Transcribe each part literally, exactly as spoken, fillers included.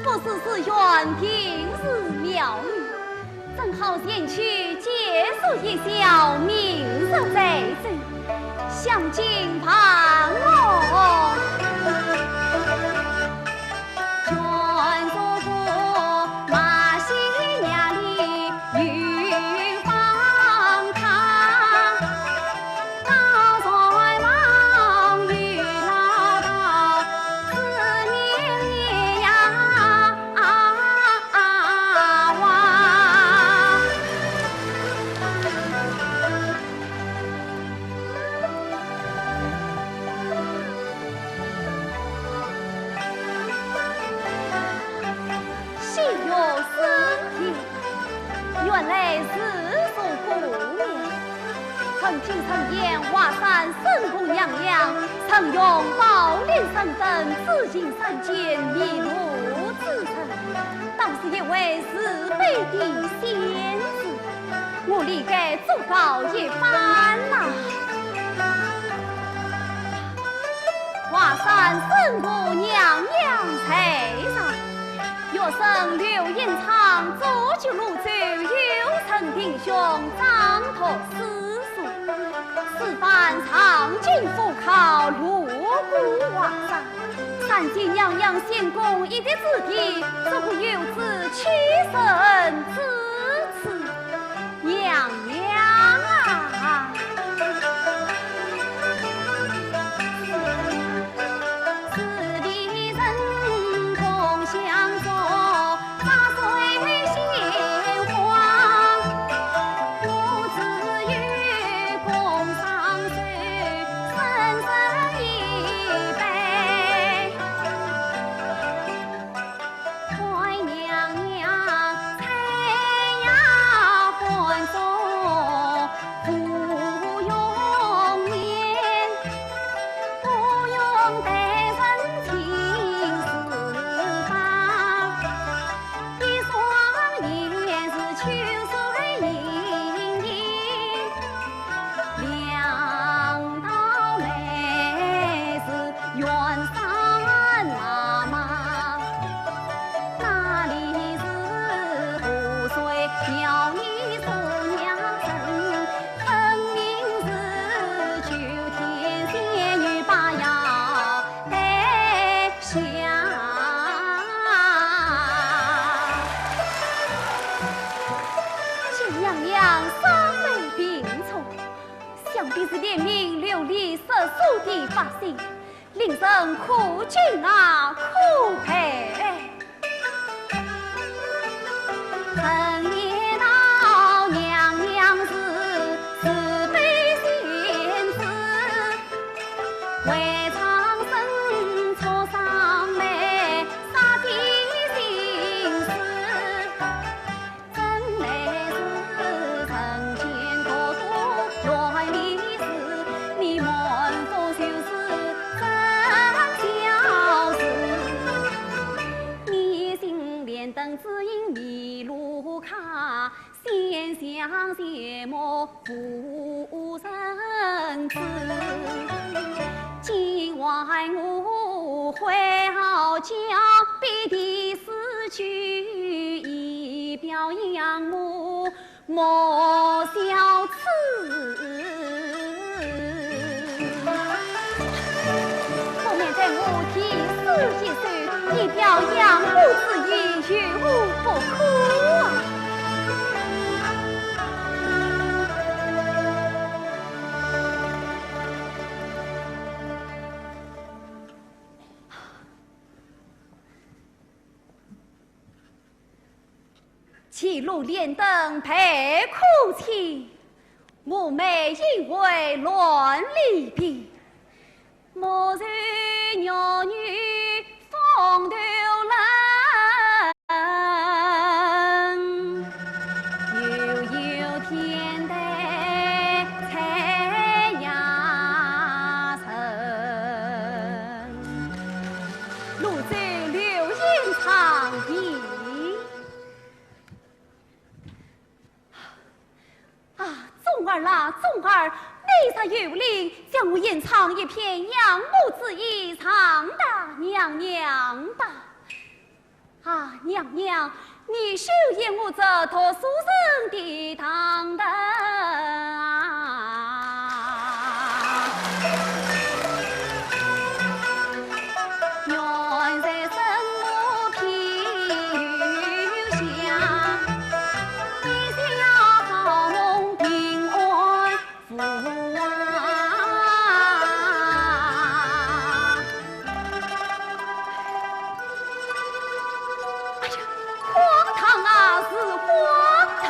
不是寺院，定是庙宇，正好前去借宿一宵，明日再走，详尽办哦。 喜有生天，原来是如故呀。曾经盛言华山圣母娘娘，曾用宝莲神灯指引山间迷路之人，当是一位慈悲的仙子。 我理该祝告一番呐。华山圣母娘娘在上，学生刘延昌，祖籍泸州，有承弟兄，掌读四书。此番上京赴考，路过华山， 参见娘娘仙宫一席之地，怎可有此栖身之处？娘娘啊！见娘娘双眉并蹙，想必是怜悯流离失所的百姓，令人可敬啊，可佩。 不免待我题诗一首，以表仰慕之意，有何不可啊？ 歧路莲灯白柯青，蛾眉印未乱离边。莫愁玉女风头冷，悠悠天台残霞沉。 泸州刘延昌题。啊，忠儿啦，忠儿，你若有令，将我延昌一片仰慕之意，上达娘娘吧。娘娘，你休嫌我这读书人的堂堂。哎呀，荒唐啊，是荒唐！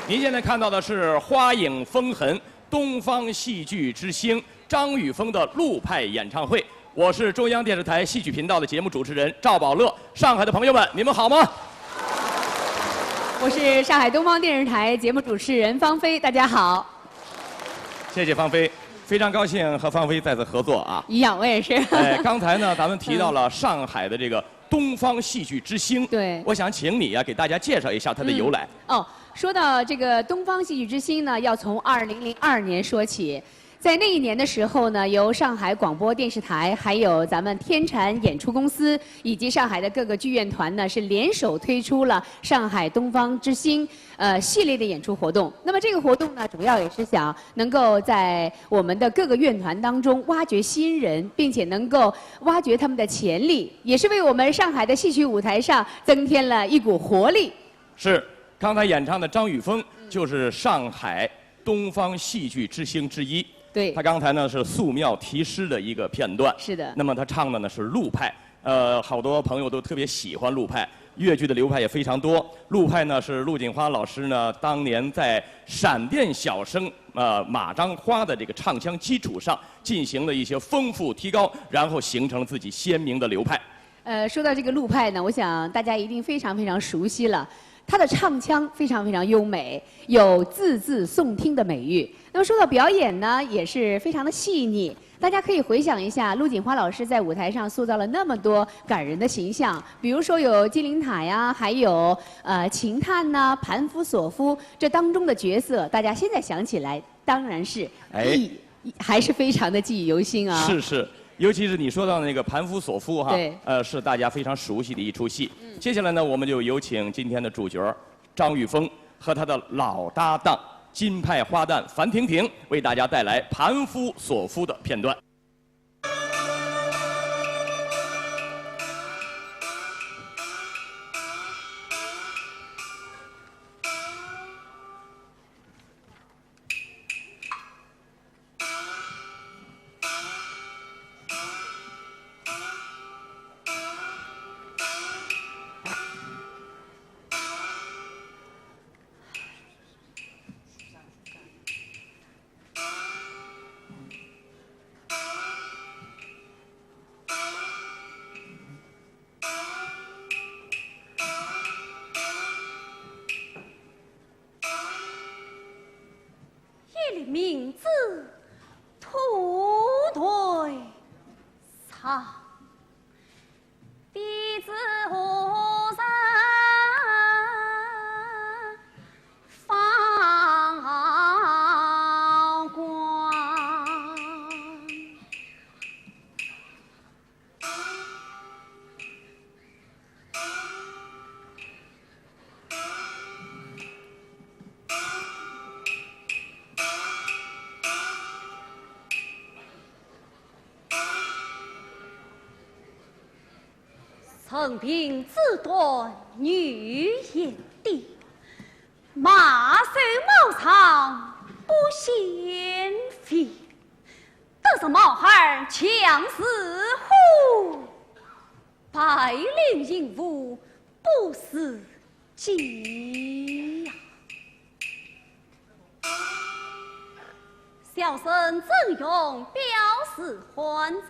您现在看到的是花影风痕东方戏剧之星张雨峰的陆派演唱会。我是中央电视台戏曲频道的节目主持人赵宝乐。上海的朋友们，你们好吗？我是上海东方电视台节目主持人方菲，大家好。谢谢方菲，非常高兴和方菲再次合作啊。一样，我也是。哎，刚才呢，咱们提到了上海的这个东方戏剧之星，对。我想请你啊，给大家介绍一下它的由来。哦，说到这个东方戏剧之星呢，要从二零零二年说起。在那一年的时候呢，由上海广播电视台，还有咱们天蟾演出公司，以及上海的各个剧院团呢，是联手推出了上海东方之星，呃，系列的演出活动。那么这个活动呢，主要也是想能够在我们的各个院团当中挖掘新人，并且能够挖掘他们的潜力，也是为我们上海的戏曲舞台上增添了一股活力。是，刚才演唱的张雨峰就是上海东方戏剧之星之一。对。他刚才呢是素描题诗的一个片段。是的。那么他唱的呢是陆派，呃，好多朋友都特别喜欢陆派，越剧的流派也非常多。陆派呢是陆锦花老师呢当年在闪电小生，呃，马章花的这个唱腔基础上进行了一些丰富提高，然后形成了自己鲜明的流派。 呃，说到这个陆派呢，我想大家一定非常非常熟悉了。他的唱腔非常非常优美，有字字颂听的美誉。那么说到表演呢，也是非常的细腻。大家可以回想一下，陆锦花老师在舞台上塑造了那么多感人的形象，比如说有金陵塔呀，还有，呃，秦探呐、盘夫索夫，这当中的角色，大家现在想起来，当然是，哎。 还是非常地记忆犹新啊。是，是，尤其是你说到那个盘夫索夫哈，对。呃，是大家非常熟悉的一出戏。嗯。接下来呢，我们就有请今天的主角儿张雨峰和他的老搭档金派花旦樊婷婷为大家带来盘夫索夫的片段。 一粒明珠吐断肠，比之何人芳华光。 人贫志短女贤低，马瘦毛长不显肥。 得是毛孩儿强似虎，白绫银服不似鸡。小生曾荣表示欢迎。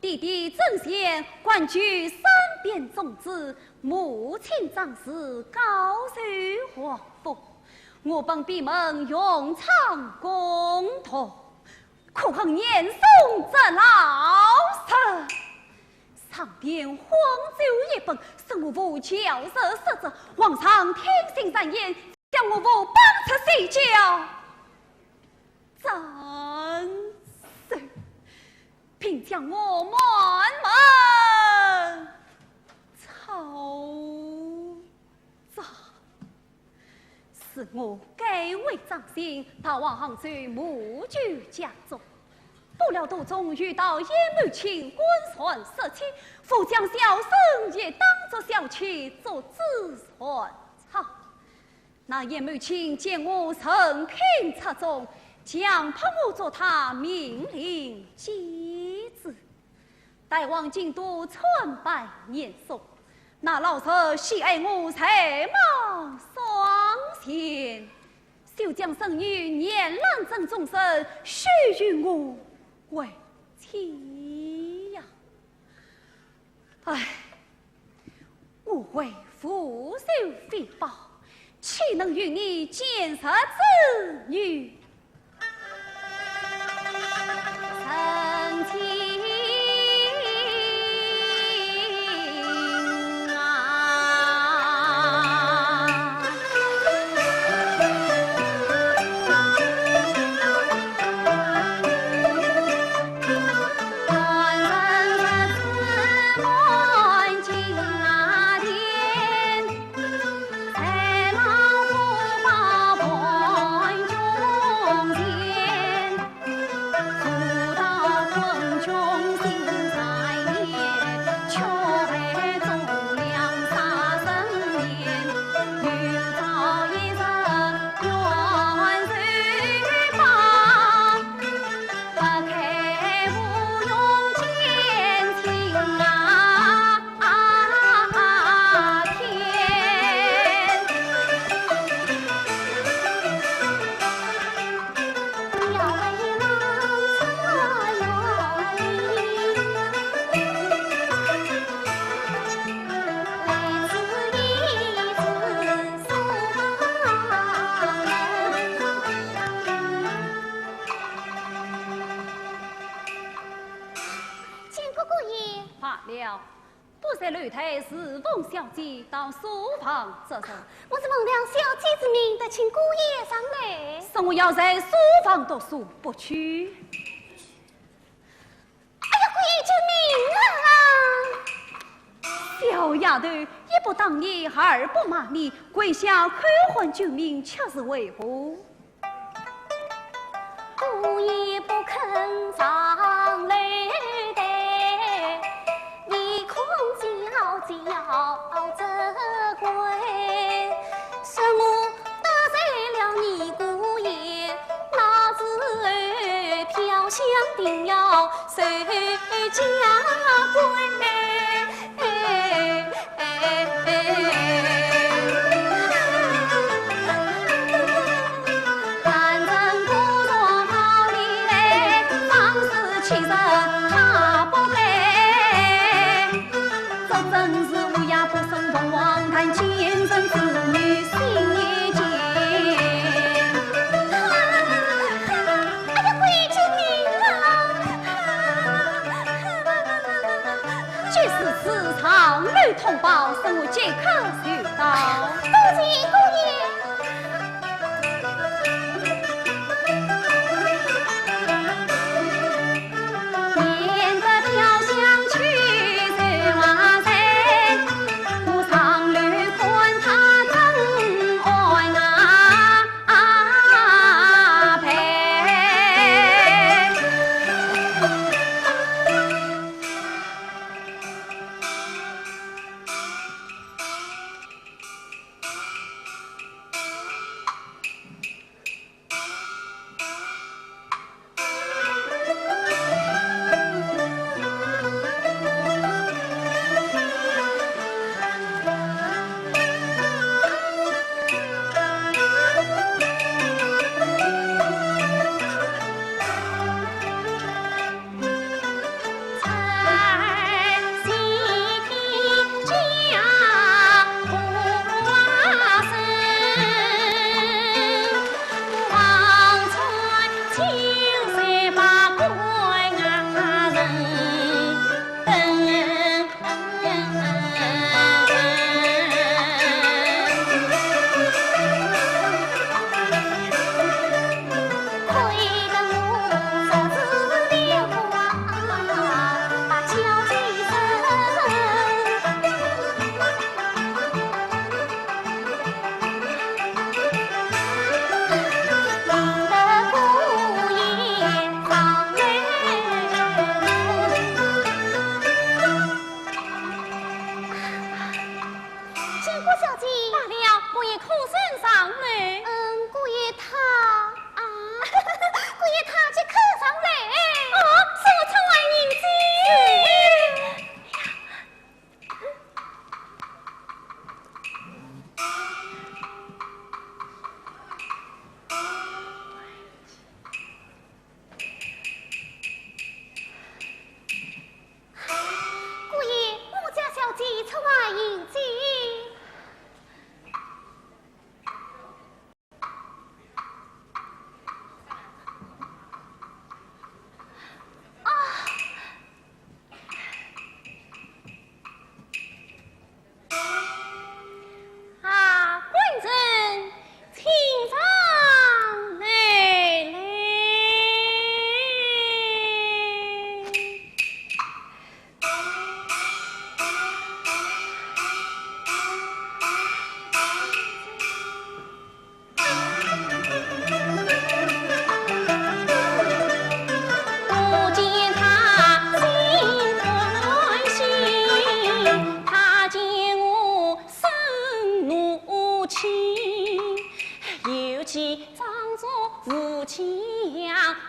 弟弟曾铣，官居三边总制，母亲张氏高授皇封，我本闭门勇闯宫斗，可恨严嵩这老贼，常年荒酒一本，使我父教授失职，皇上听信谗言，将我父绑出西郊。 斩首，并将我满门抄斩。是我改为张姓，逃往杭州母舅家中，不料途中遇到鄢茂卿官船失窃，父将小生也当作小妾做仔船舱。 那鄢茂卿见我人品出众，强迫我做他命令继子。待往京都参拜严嵩，那老贼戏爱我才貌双全，休将孙女严兰贞终身许与我为妻呀！唉， 我为父仇非报，岂能与你奸贼子女成亲啊？见过姑爷。罢了，不在楼台侍奉小姐，到书房作甚？我是奉了小姐之命，特请姑爷上来。说我要在书房读书，不去。 哎呀，姑爷救命啊！小丫头，一不打你，二不骂你，跪下叩唤救命，却是为何？姑爷不肯上楼台，你空叫叫着跪，说我 得罪了你姑爷，那时候飘香定要守家规。哎呀，救命啊！即使是上楼通报，说我即刻就到。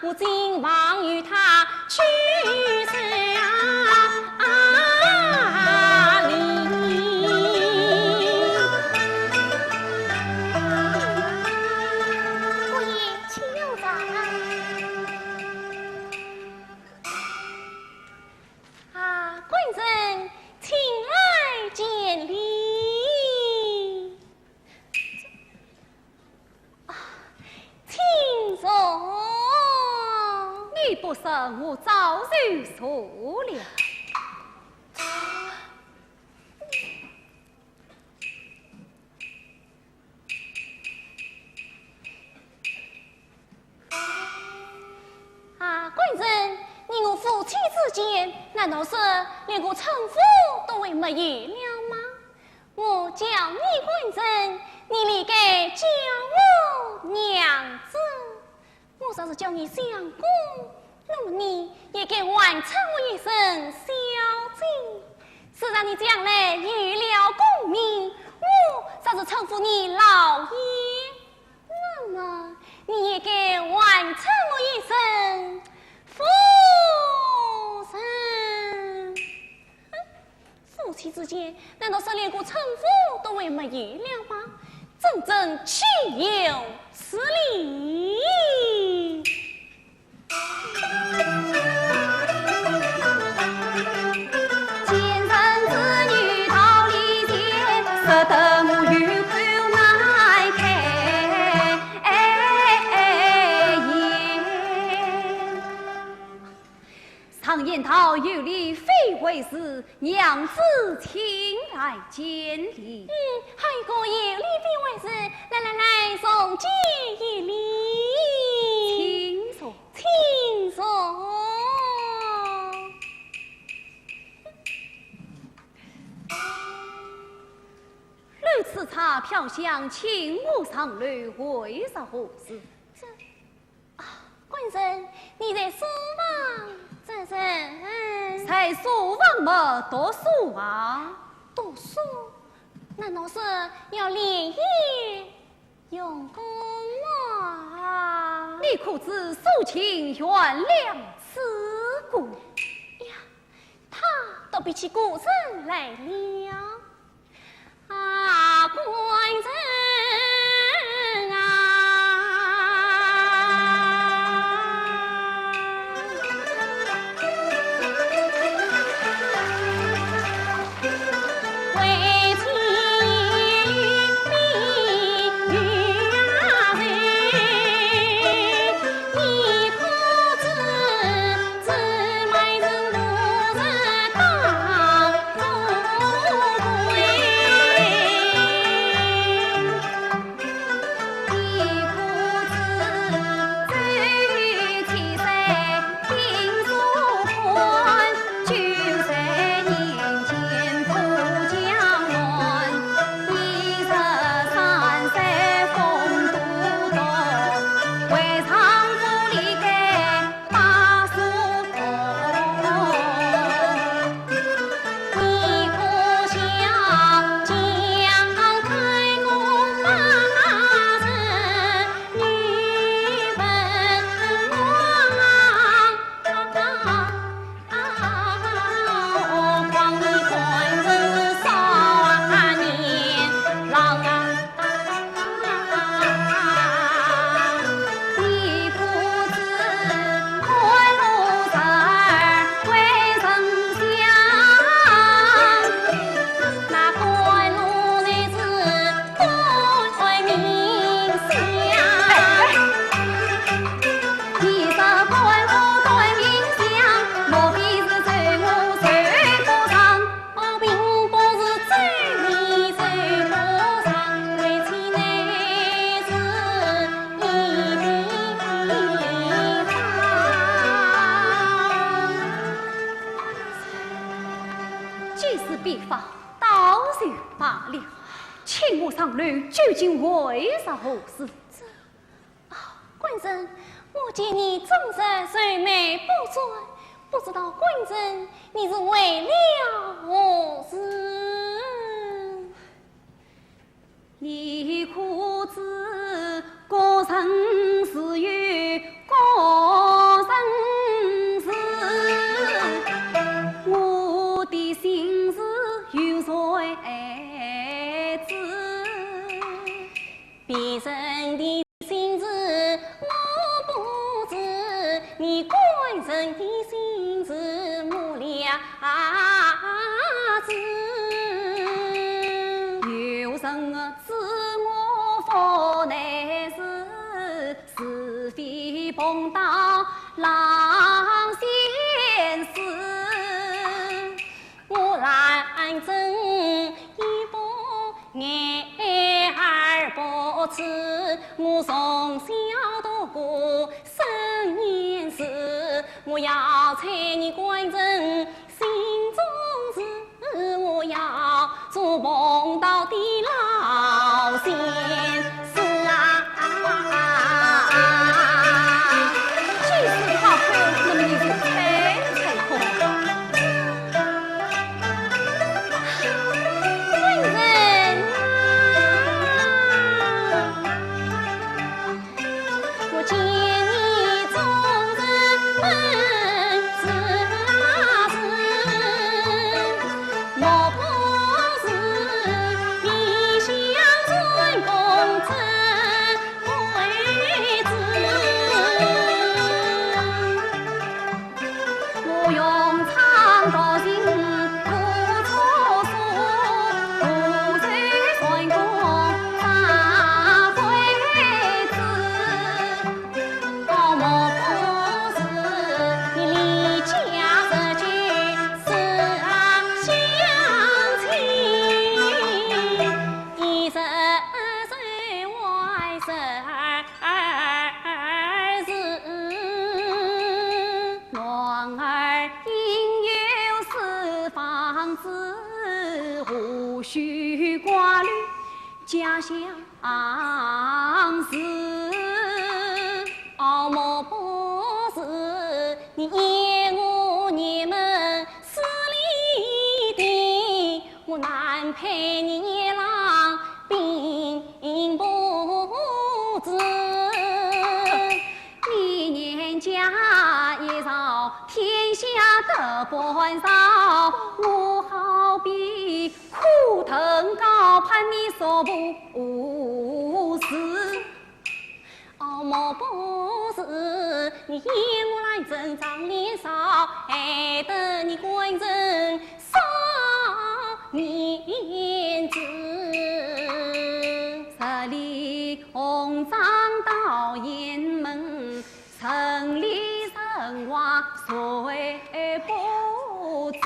我今往与他去相离。姑爷，请用茶。啊，官人，请来见礼。 啊，请坐。你不说，我早就坐了。啊，官人，你我夫妻之间，难道是连个称呼都还没有了吗？ 我叫你官人，你理该叫我娘子。我若是叫你相公，那么你也该还称我一声小姐。自然你将来有了功名，我若是称呼你老爷，那么你也该还称我一声夫人。 夫妻之间，难道是连个称呼都还没有了吗？真正岂有此理！奸臣之女桃李贱，值得我有口难开言。 常言道，有礼非为师，娘子请来见礼。嗯，还有个有礼非为师，来来来，重见一礼。请坐。请坐。如此差飘香，请我上楼，为是何事？这 啊，官人，你在书房做甚？在书房么，读书啊。读书？难道是要连夜用功啊？你可知苏秦原了此功？呀，他倒比起古人来了。 啊，官人啊。既是比方，倒就罢了。请我上楼，究竟为是何事？这，啊，官人，我见你终日愁眉不展，不知道官人你是为了何事？ 你可知古人自有的心事我不知，你官人的心事我了知。有人知我不能事，是非碰到老先生。 我兰贞一不二而不知，我从小读过三年书，我要猜你官人心中事，我要做碰到的老先 是啊，就是他那么你就猜猜看吧。官人啊，我见你终日闷是啊是， 莫不是你想成功这位置？我用唱道情不出所，不求成功这位置。 哦，莫不是你离家出去是啊相亲，一日在外十二时，男儿应有四方子，何须挂虑 家乡事。哦，莫不是你嫌我年迈势利低，我难配你郎并不知。 你年家一朝，天下得半朝，我好比苦藤高攀你所不是。哦，莫不是你嫌我兰贞长脸少，害得你官人少面子。十里红妆到雁门， 城里城外谁不知？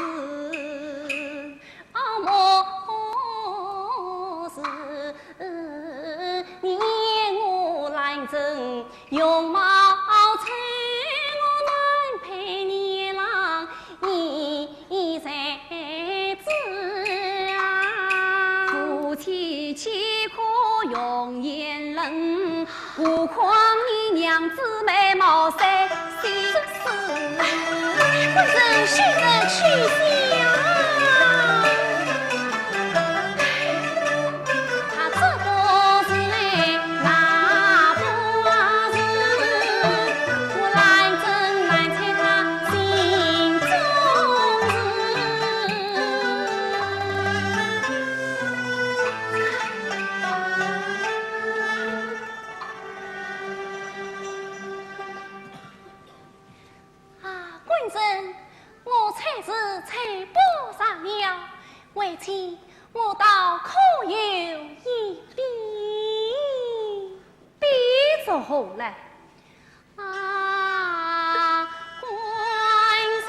啊，莫是你嫌我兰贞容貌丑，我难配你郎 一才子啊。夫妻岂可容颜冷，何况你娘子美貌赛世事。哎，官人休得取笑啊。 他这个是来那不是，我兰贞难猜他心中事。啊，官人，我猜是猜不着了，为妻我倒可有一比。比作何来？啊，官人。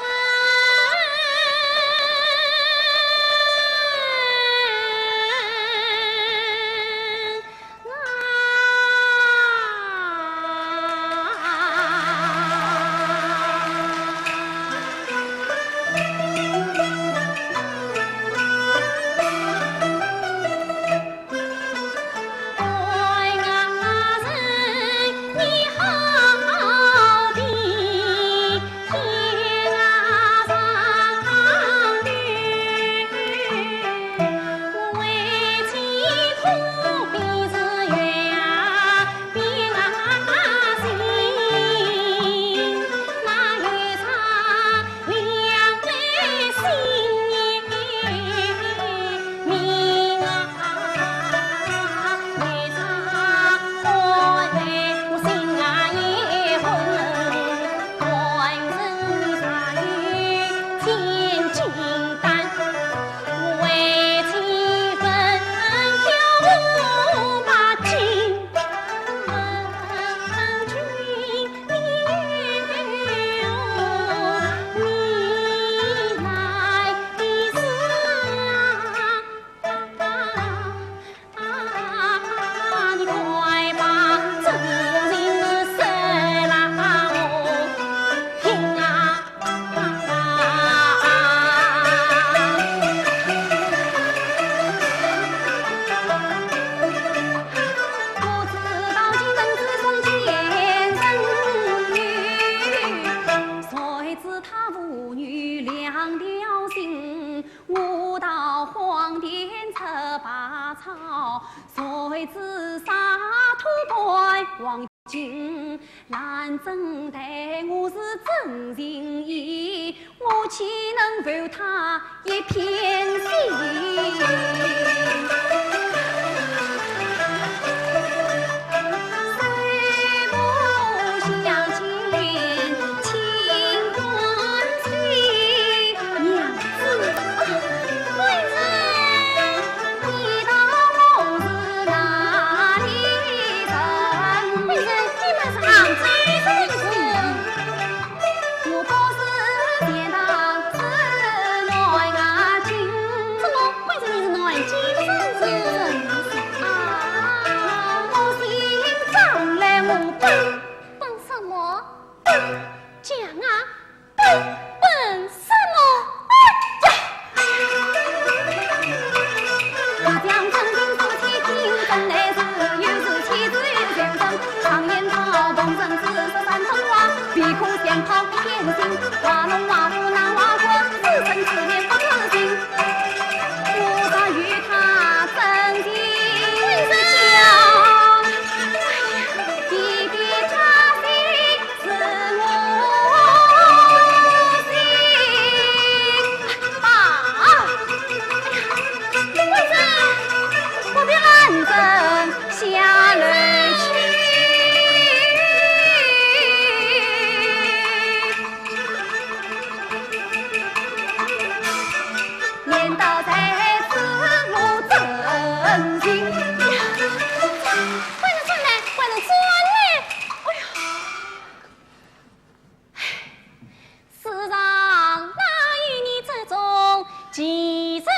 子沙土伴黄金，兰贞待我是真心意，我岂能负他一片心？虽不相见，情难尽。娘子啊，贵人。 你道我是哪里人？贵人，你乃是杭州人。我不是钱塘之南京。怎么，贵人你是南京人？啊，我姓张，来我本。本什么？本，讲啊。 本，本什么？哎呀！官人转来，官人转来。哎呀！ 世上哪有你这种奇人啊？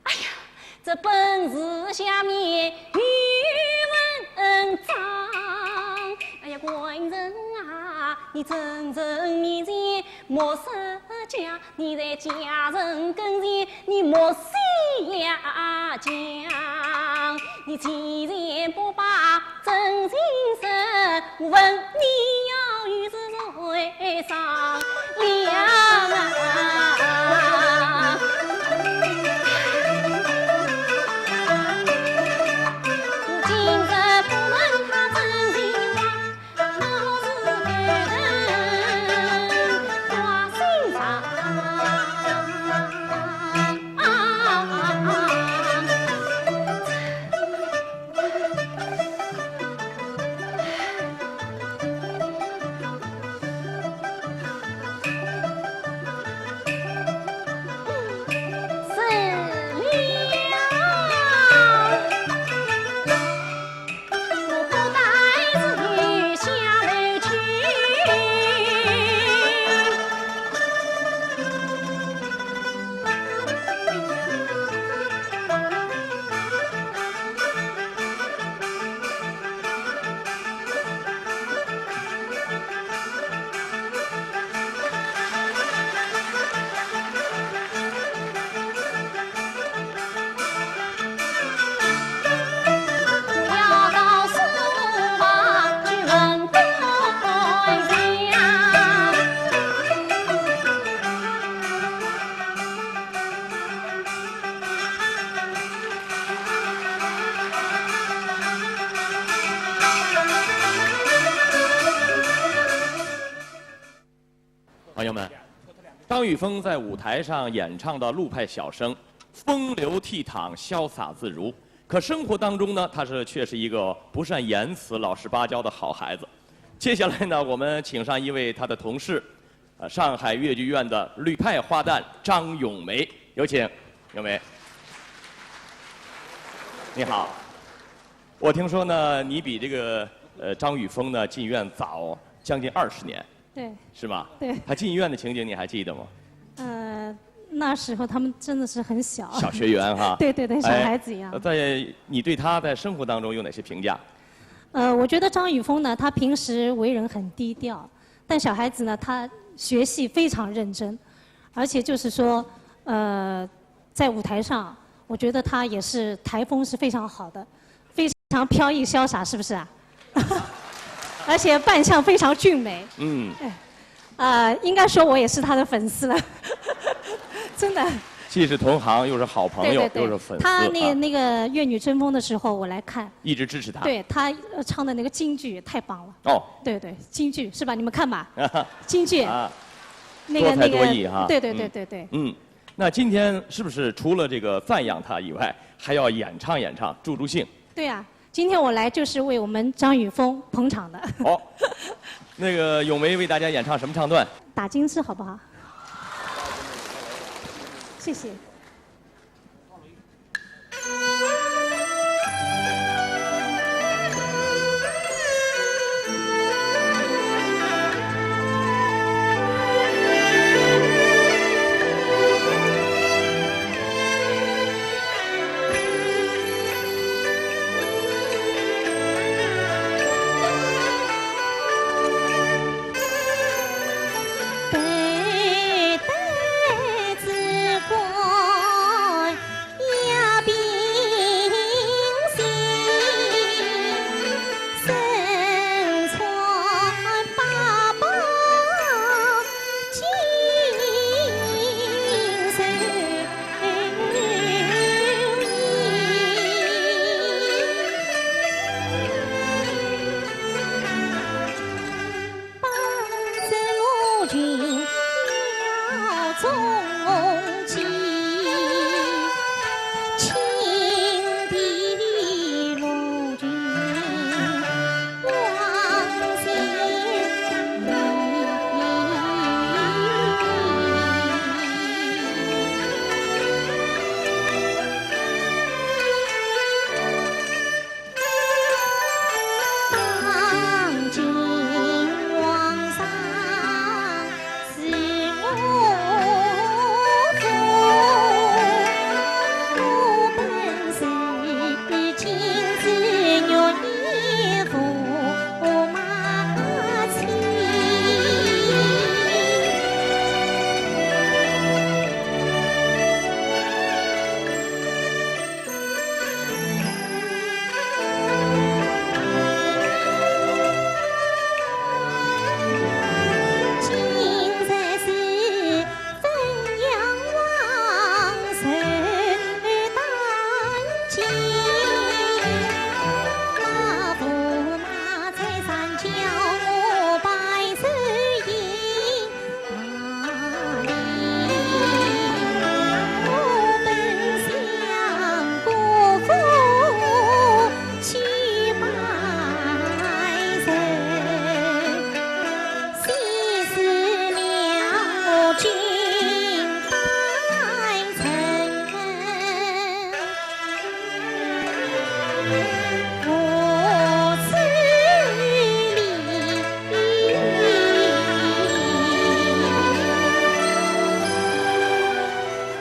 哎呀，这本字下面有文章。哎呀，官人啊，你真正面前莫说假，你在家人跟前你莫写呀讲。你既然不把真情说，问你要与是谁商量啊？ 哎呀，朋友们，张雨峰在舞台上演唱的陆派小生，风流倜傥，潇洒自如。可生活当中呢，他是却是一个不善言辞、老实巴交的好孩子。接下来呢，我们请上一位他的同事，呃，上海越剧院的吕派花旦张咏梅，有请咏梅。你好，我听说呢，你比这个呃张雨峰呢进院早将近二十年。 对。是吗？对。他进医院的情景你还记得吗？呃，那时候他们真的是很小。小学员哈。对对对，小哎孩子一样。在你对他在生活当中有哪些评价？呃，我觉得张雨峰呢，他平时为人很低调，但小孩子呢，他学戏非常认真，而且就是说，呃，在舞台上，我觉得他也是台风是非常好的，非常飘逸潇洒，是不是啊？而且扮相非常俊美。嗯，啊，应该说我也是他的粉丝了，真的。既是同行，又是好朋友，对对对，又是粉丝。他那个、啊那个《越女争锋》的时候，我来看，一直支持他。对他呃唱的那个京剧太棒了。哦，对对，京剧是吧？你们看吧，京剧，啊，那个多才多艺哈。那个，对对对嗯对对。嗯，那今天是不是除了这个赞扬他以外，还要演唱演唱，助助兴？对啊，今天我来就是为我们张雨峰捧场的。好，那个咏梅为大家演唱什么唱段？打金枝好不好？谢谢。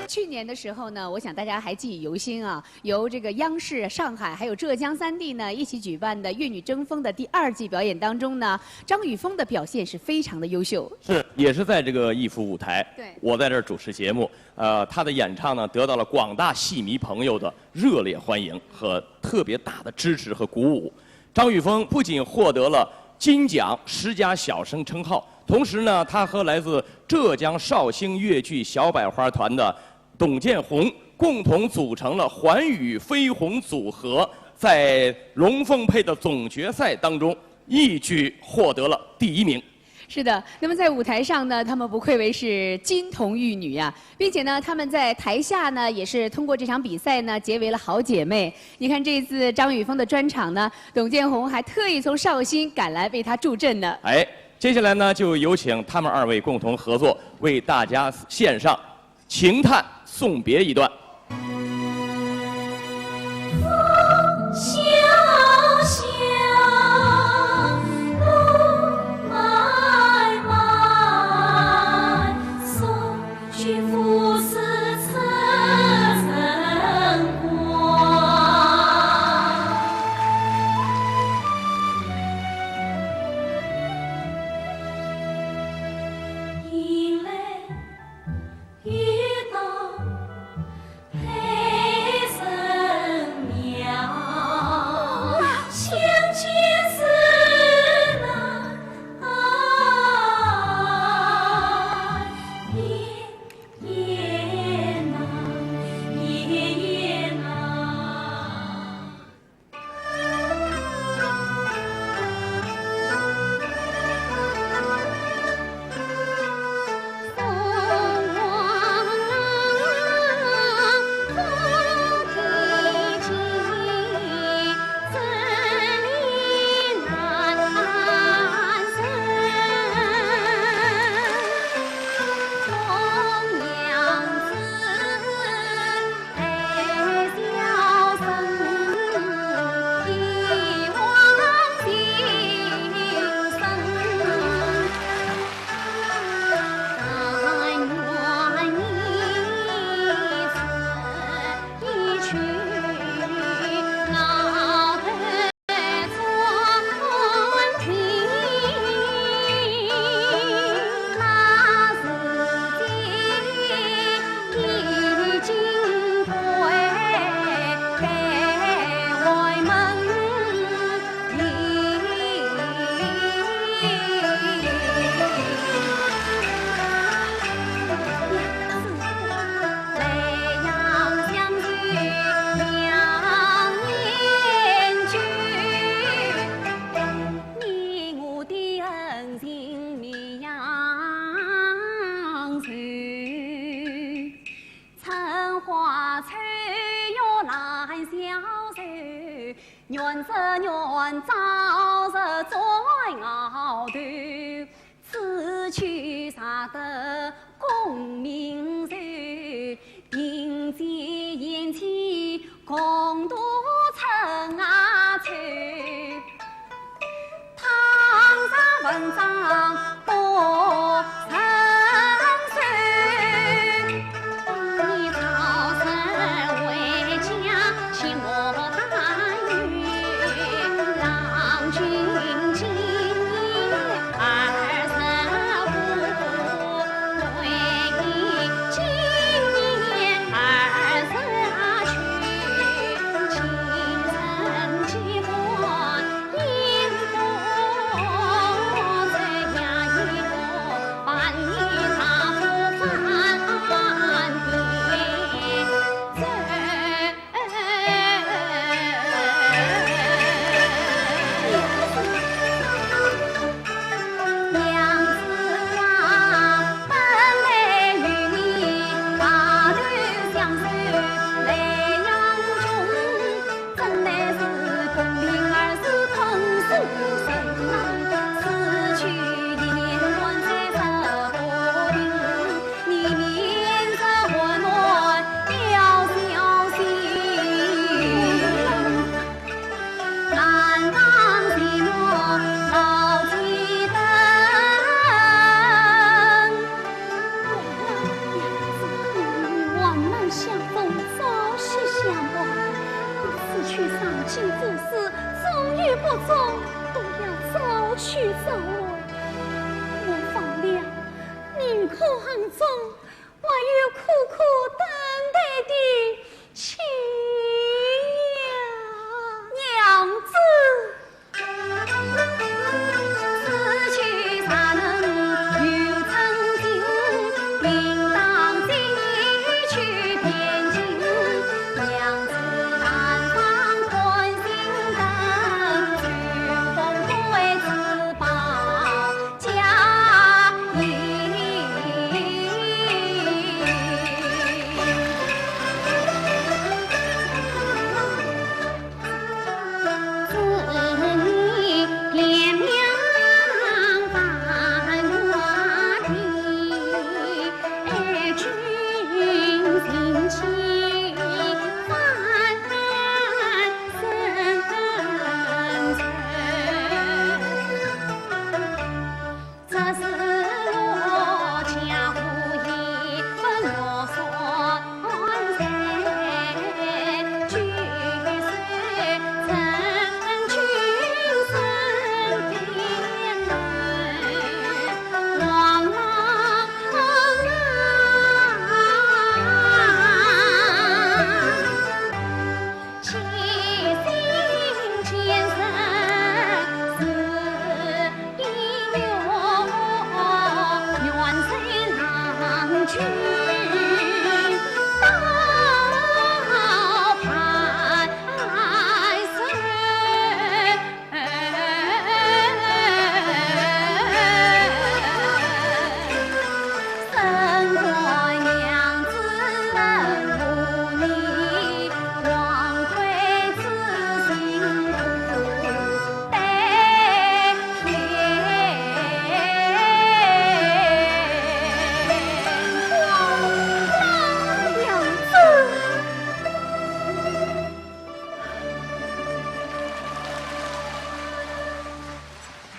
去年的时候呢，我想大家还记忆犹新啊，由这个央视、上海还有浙江三地呢一起举办的《越女争锋》的第二季表演当中呢，张雨峰的表现是非常的优秀。是，也是在这个艺府舞台，对我在这儿主持节目，呃，他的演唱呢得到了广大戏迷朋友的热烈欢迎和特别大的支持和鼓舞。张雨峰不仅获得了金奖十佳小生称号，同时呢，他和来自浙江绍兴越剧小百花团的董建宏共同组成了环宇飞鸿组合，在龙凤配的总决赛当中一举获得了第一名。是的，那么在舞台上呢，她们不愧为是金童玉女啊，并且呢，她们在台下呢，也是通过这场比赛呢，结为了好姐妹。你看这次张雨峰的专场呢，董建宏还特意从绍兴赶来为她助阵呢。哎，接下来呢，就有请她们二位共同合作，为大家献上《情探送别》一段。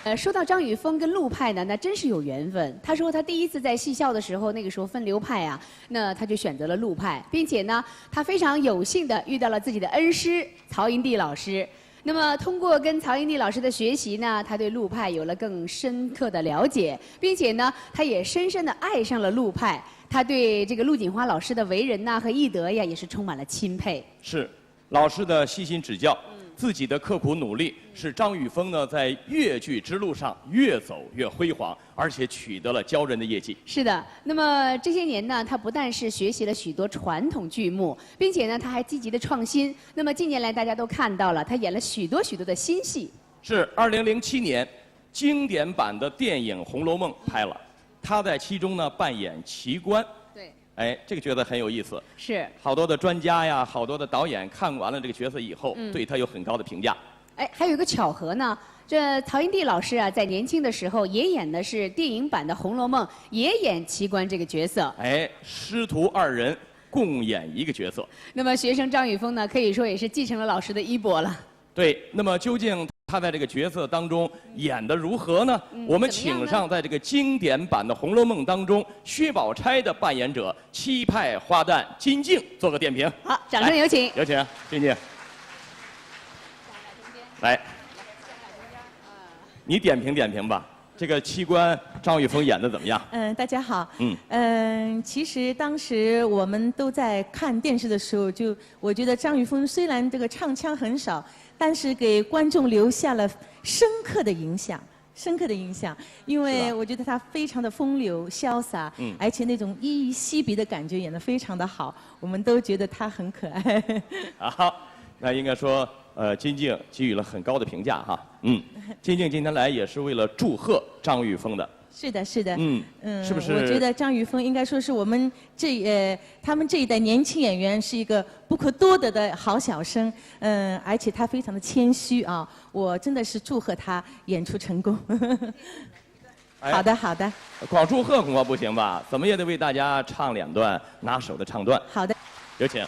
呃，说到张雨峰跟陆派呢，那真是有缘分。他说他第一次在戏校的时候，那个时候分流派啊，那他就选择了陆派，并且呢，他非常有幸的遇到了自己的恩师曹云地老师。那么通过跟曹云地老师的学习呢，他对陆派有了更深刻的了解，并且呢，他也深深的爱上了陆派。他对这个陆锦花老师的为人呐和艺德呀，也是充满了钦佩。是，老师的悉心指教，嗯，自己的刻苦努力，是张雨峰呢在越剧之路上越走越辉煌，而且取得了骄人的业绩。是的，那么这些年呢，他不但是学习了许多传统剧目，并且呢，他还积极的创新。那么近年来大家都看到了，他演了许多许多的新戏。是，二零零七年，经典版的电影《红楼梦》拍了，他在其中呢扮演奇观。对。哎，这个角色很有意思。是。好多的专家呀，好多的导演看完了这个角色以后，嗯，对他有很高的评价。哎，还有一个巧合呢，这曹云地老师啊，在年轻的时候也演的是电影版的《红楼梦》，也演奇观这个角色。哎，师徒二人共演一个角色。那么学生张雨峰呢，可以说也是继承了老师的衣钵了。对，那么究竟他在这个角色当中演得如何呢？嗯，我们请上在这个经典版的《红楼梦》当中薛宝钗的扮演者，戚派花旦金靖做个点评。好，掌声有请。有请金靖。来，你点评点评吧。这个七官张雨峰演的怎么样？嗯，大家好。嗯嗯，其实当时我们都在看电视的时候，就我觉得张雨峰虽然这个唱腔很少，但是给观众留下了深刻的影响。 深刻的印象，因为我觉得他非常的风流潇洒，嗯，而且那种依依惜别的感觉演得非常的好，我们都觉得他很可爱。好，那应该说，呃，金靖给予了很高的评价哈。嗯，金靖今天来也是为了祝贺张雨峰的。是的，是的，嗯嗯，是不是？我觉得张雨峰应该说是我们这呃他们这一代年轻演员是一个不可多得的好小生，嗯，而且他非常的谦虚啊。 我真的是祝贺他演出成功。好的，好的。光祝贺恐怕不行吧？怎么也得为大家唱两段拿手的唱段。好的，有请。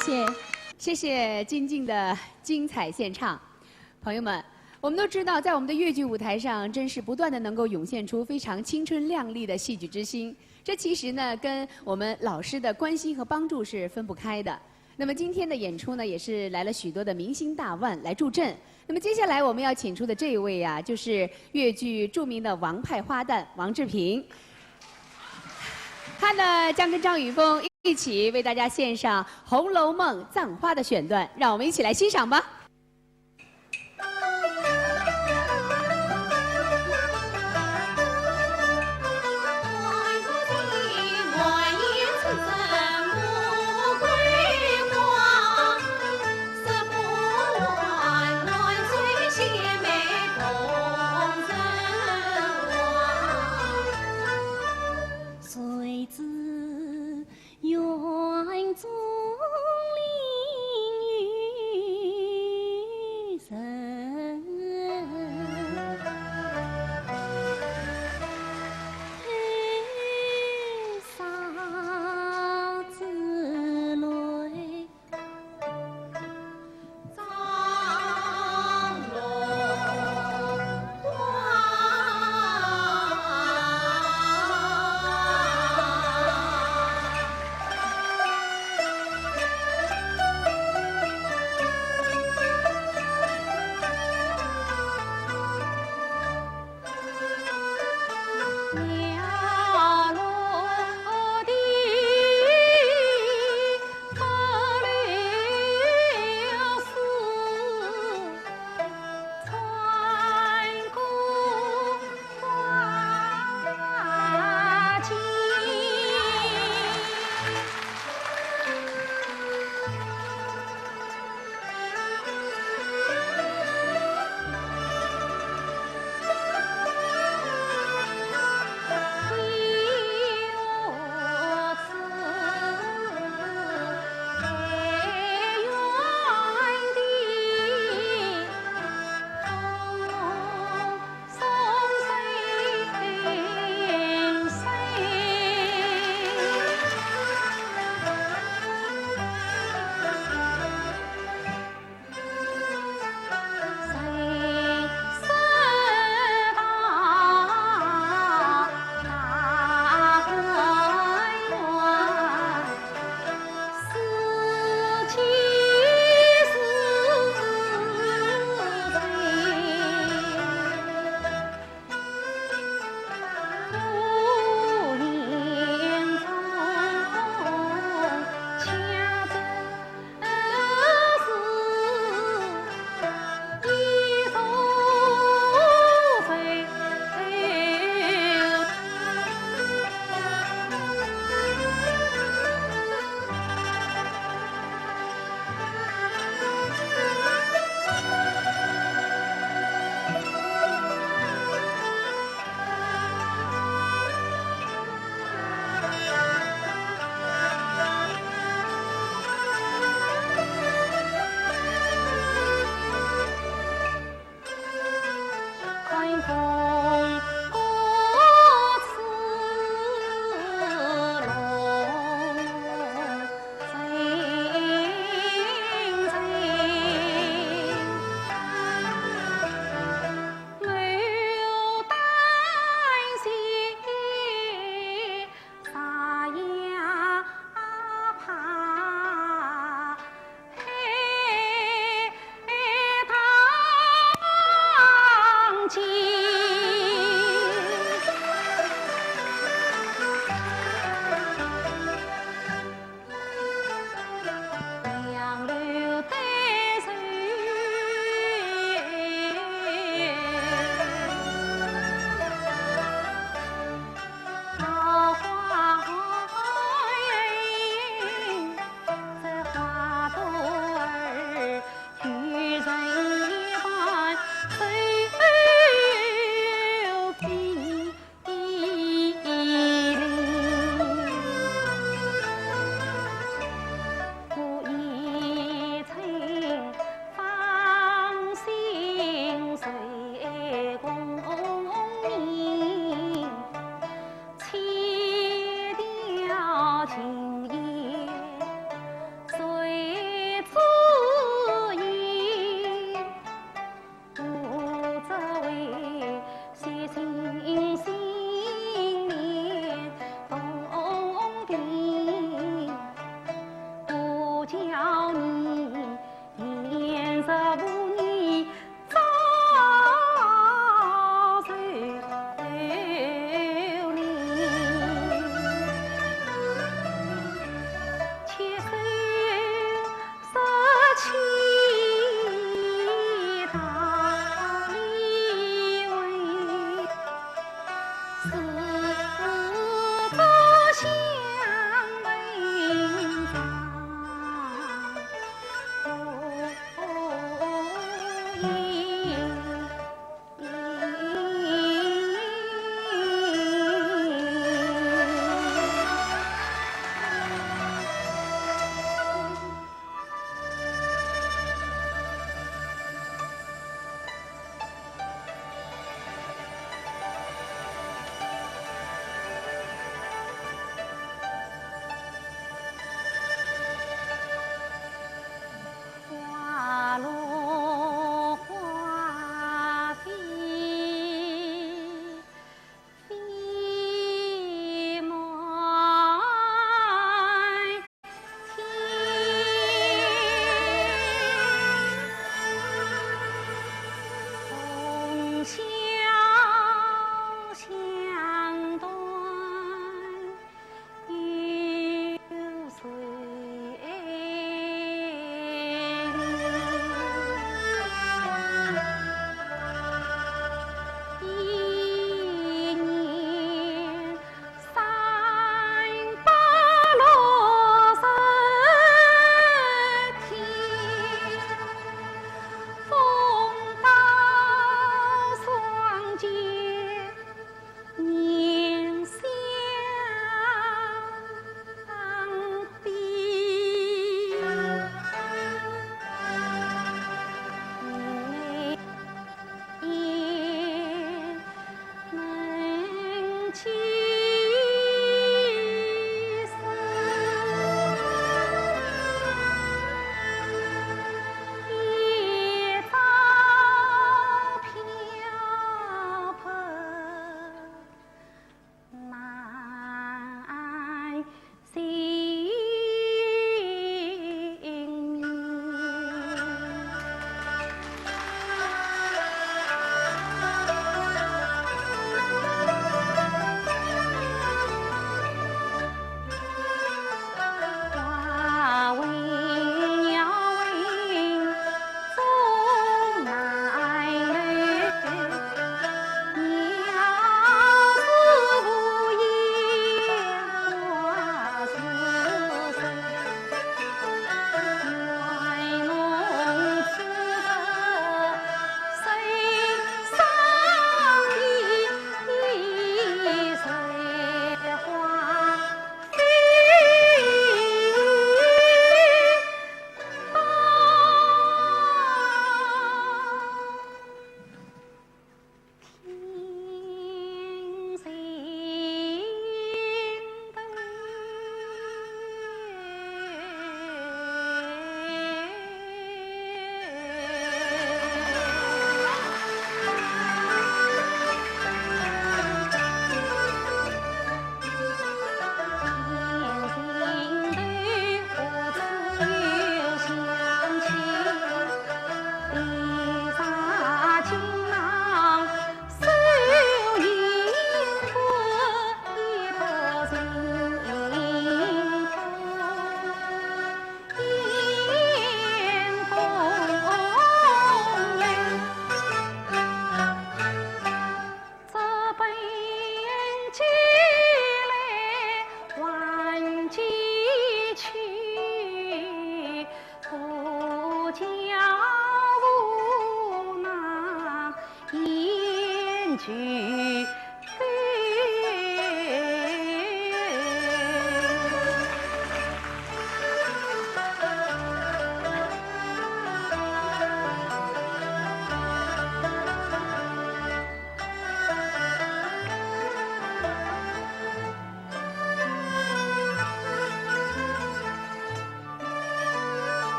谢谢谢谢金靖的精彩献唱。朋友们，我们都知道，在我们的越剧舞台上，真是不断的能够涌现出非常青春靓丽的戏剧之星。这其实呢，跟我们老师的关心和帮助是分不开的。那么今天的演出呢，也是来了许多的明星大腕来助阵。那么接下来我们要请出的这一位啊，就是越剧著名的王派花旦王志平。他呢，将跟张雨峰一起为大家献上《红楼梦》葬花的选段，让我们一起来欣赏吧。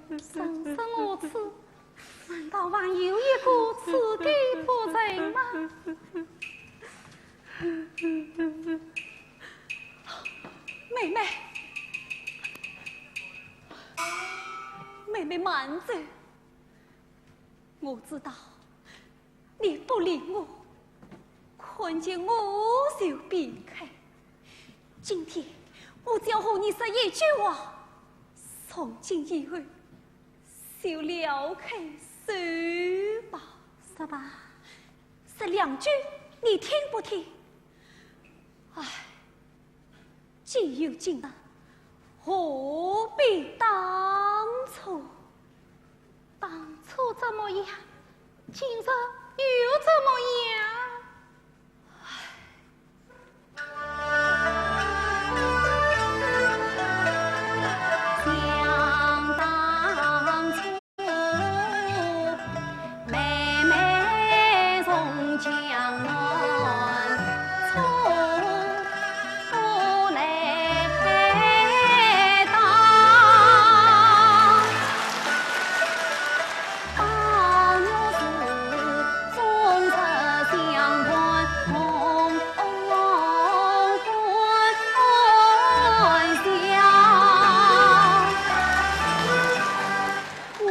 人生如此，难道还有一个知己不成吗？妹妹，妹妹慢走。我知道 你不理我，看见我就避开。今天我只要和你说一句话，从今以后就了开手吧。说吧。说两句，你听不听？唉， 既有今日，何必当初？当初怎么样？今日又怎么样？唉。想当初 妹妹从江南出来到，当时总是相伴同欢笑。 我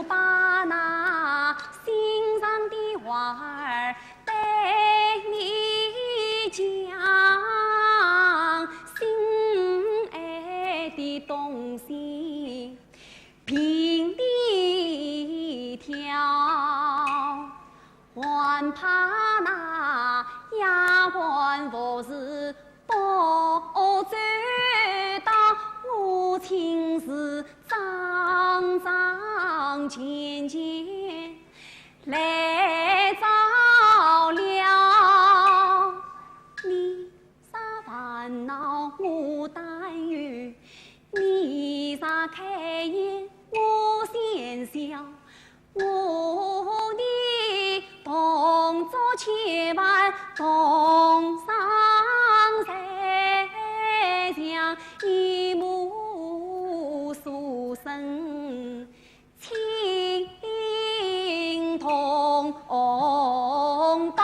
把那心上的话儿对你讲，心爱的东西凭你挑。 还怕那丫鬟服侍不周到，我亲自桩桩件件来照料。你若烦恼我担忧，你若开颜我先笑。 我和你同坐千万同上船，像一母所生情同胞。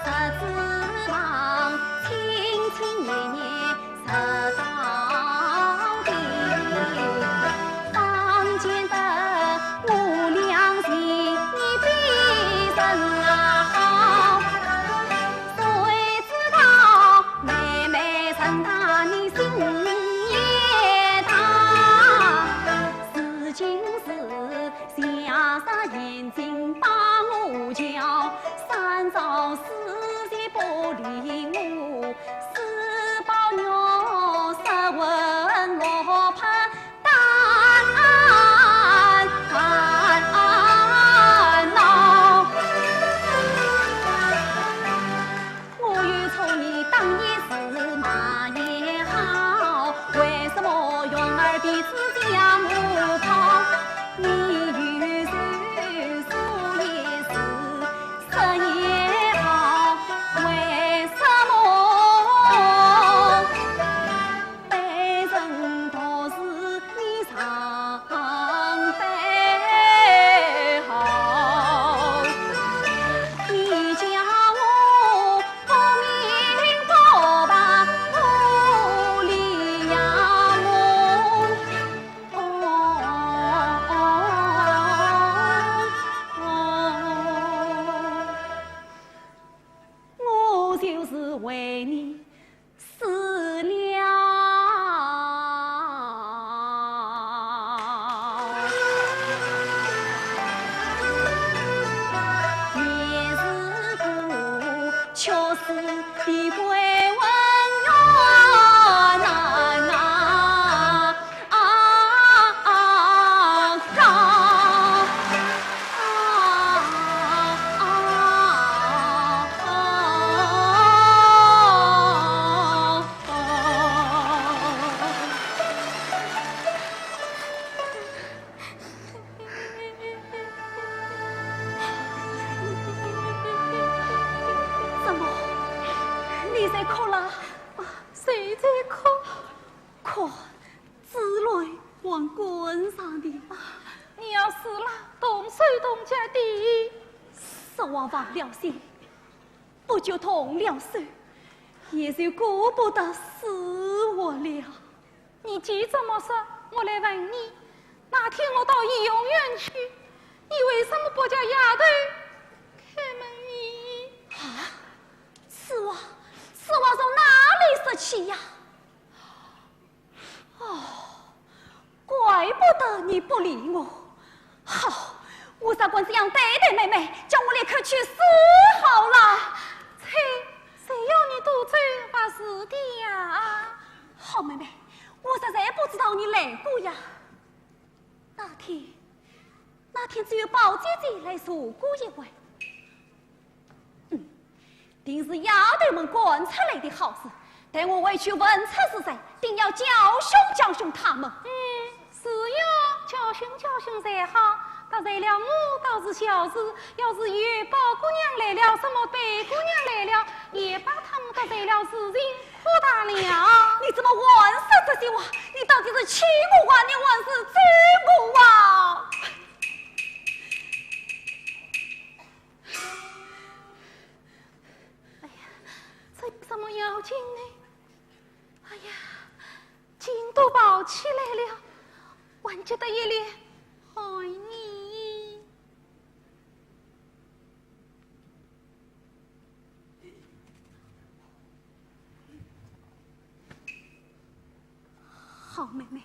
十指旁，亲亲热热十到底，方见得我俩情意比人好。谁知道妹妹成大，你心也大，如今是下山就是为你死了。你是个确实的鬼魂呀，那啊啊啊！ 怎么，你在哭啦？谁在哭？哭，子乱还滚上的。你要死了，动手动脚的。说话忘了形，不觉动了手，也就顾不得死活了。你既这么说，我来问你，那天我到颐养院去，你为什么不叫丫头开门呢？啊，此话，此话从哪里说起呀？ 哦，怪不得你不理我。好，我只管这样对待妹妹，叫我立刻去死好了。切，谁要你多嘴话事的呀？好妹妹，我实在不知道你来过呀。那天，那天只有宝姐姐来坐过一回。 嗯，定是丫头们干出来的好事。待我回去问出是谁，定要教训教训他们。嗯，是要教训教训才好。得罪了我倒是小事，要是有宝姑娘来了，什么贝姑娘来了，也把他们得罪了，事情 可大了。你怎么还说这些话？你到底是气我啊，你还是咒我啊？哎呀，这有什么要紧呢？哎呀，劲都跑起来了，还急得一脸汗呢。 好妹妹，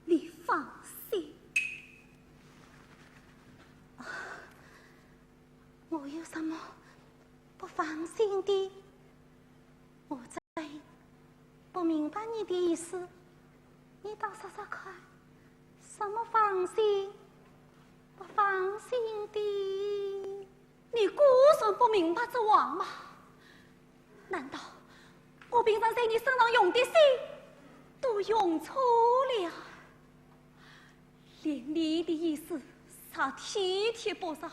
你放心。啊，我有什么不放心的？我真不明白你的意思，你倒说说看，什么放心不放心的？ 你果然不明白这话吗？难道我平常在你身上用的心都用错了？连你的意思也体贴不上，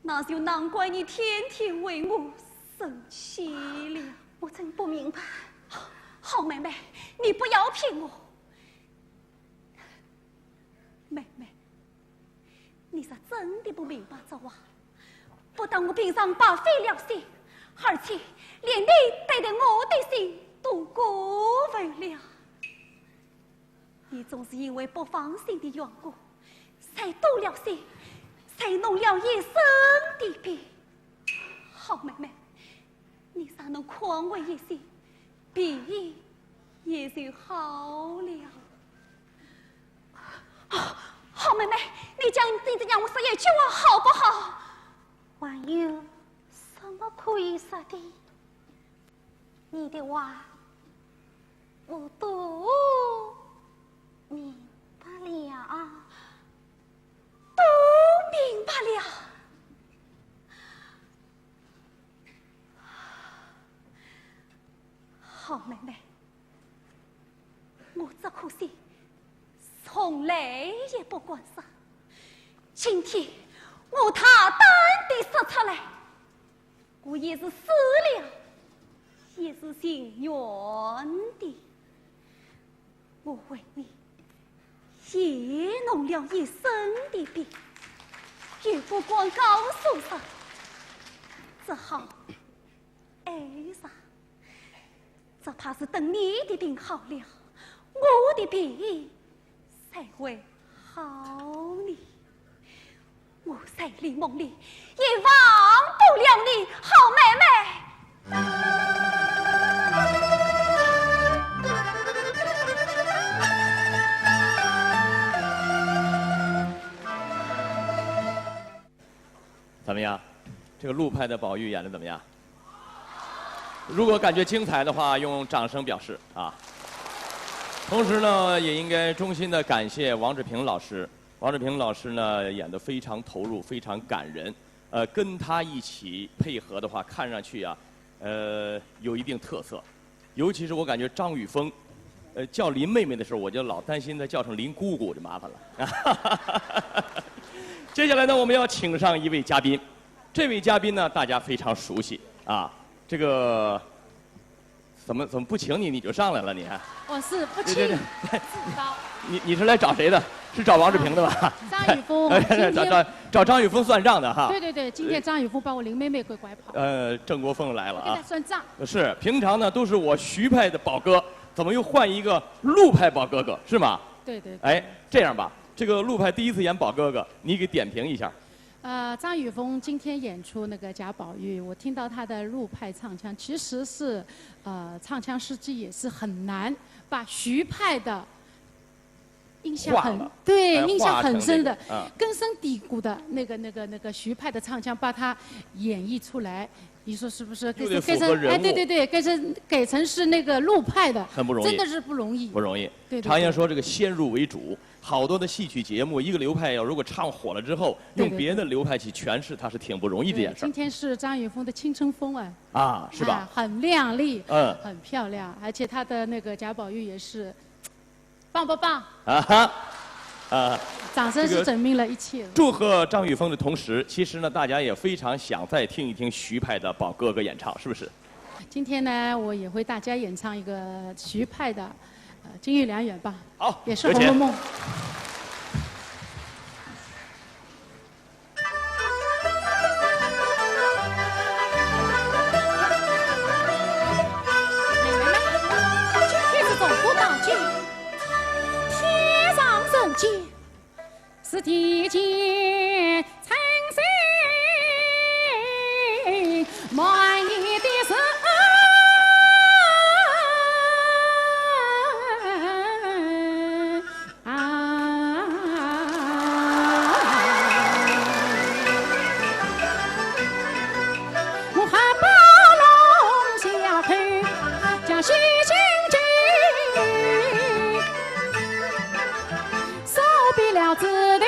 那就难怪你天天为我生气了。我真不明白。好妹妹，你不要骗我。妹妹， 你是真的不明白这话，不但我平常白费了心，而且连你对待我的心都辜负了。你总是因为不放心的缘故，才多了心，才弄了一身的病。好妹妹， 你若能宽慰一些，病也就好了。好妹妹，你讲，你再让我说一句话好不好？还有什么可以说的？你的话我都明白了。都明白了。 好妹妹，我这颗心从来也不敢伤。今天我大胆地说出来，我也是死了，也是情愿的。 我为你也弄了一身的病，又不敢告诉人，只好挨着。只怕是等你的病好了，我的病才会好呢。我在你梦里也忘不了你，好妹妹。陆派的宝玉演得怎么样？如果感觉精彩的话，用掌声表示啊。同时呢，也应该衷心地感谢王志平老师。王志平老师呢，演得非常投入，非常感人。呃，跟他一起配合的话，看上去啊，呃，有一定特色。尤其是我感觉张雨峰，呃，叫林妹妹的时候，我就老担心她叫成林姑姑就麻烦了。接下来呢，我们要请上一位嘉宾。这位嘉宾呢，大家非常熟悉啊。这个怎么怎么不请你，你就上来了？你看，我是不对对请对自招。你你是来找谁的？是找王志平的吧？张雨峰，哎今天找找找张雨峰算账的哈。对对对，今天张雨峰把我林妹妹给拐跑，呃，郑国凤来了啊我给他。算账。是，平常呢都是我徐派的宝哥，怎么又换一个陆派宝哥哥，是吗？对对对。哎，这样吧，这个陆派第一次演宝哥哥，你给点评一下。呃，张雨峰今天演出那个贾宝玉，我听到他的陆派唱腔，其实是，呃，唱腔实际也是很难把徐派的印象很化了对，哎印象很深的化成这个，嗯根深蒂固的那个那个那个徐派的唱腔，把它演绎出来。你说是不是？又得改成符合人物哎，对对对，改成改成是那个陆派的，很不容易真的是不容易。不容易。对对对常言说这个先入为主，好多的戏曲节目，一个流派要如果唱火了之后，对对用别的流派去诠释，它是挺不容易这件事儿今天是张雨峰的青春风啊，啊，是吧？啊，很靓丽，嗯很漂亮，而且她的那个贾宝玉也是，棒不棒？啊哈，啊，掌声是证明了一切。祝贺张雨峰的同时，其实呢，大家也非常想再听一听徐派的宝哥哥演唱，是不是？今天呢，我也为大家演唱一个徐派的，呃，《金玉良缘》吧。好，也是有请《红楼梦》。今天是总督大惊，天上人间是地间称心满意的事。我还不弄下去，将西京城。 收笔了字头，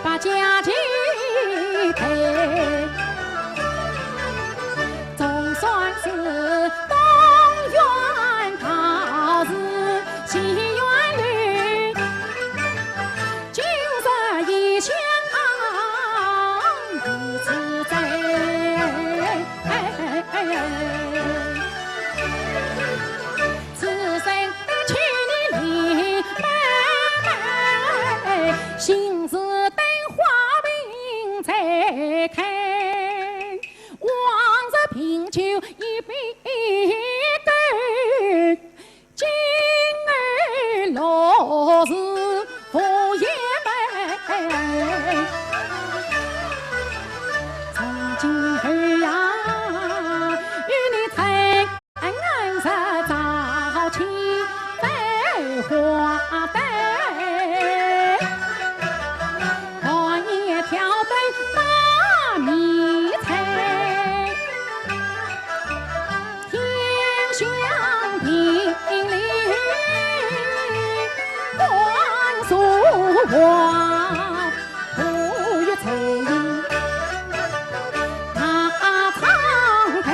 把家期退。总算是东园桃树西园柳，今日已相逢如此醉。 此生得娶你林妹妹，心事等花鬓再开。往日品酒一杯羹，今后落日浮烟飞。从今后呀，与你成 恩恩是朝夕繁华灯，寒夜挑灯把迷醉。天香亭里观书画。 不与醉饮大唱台，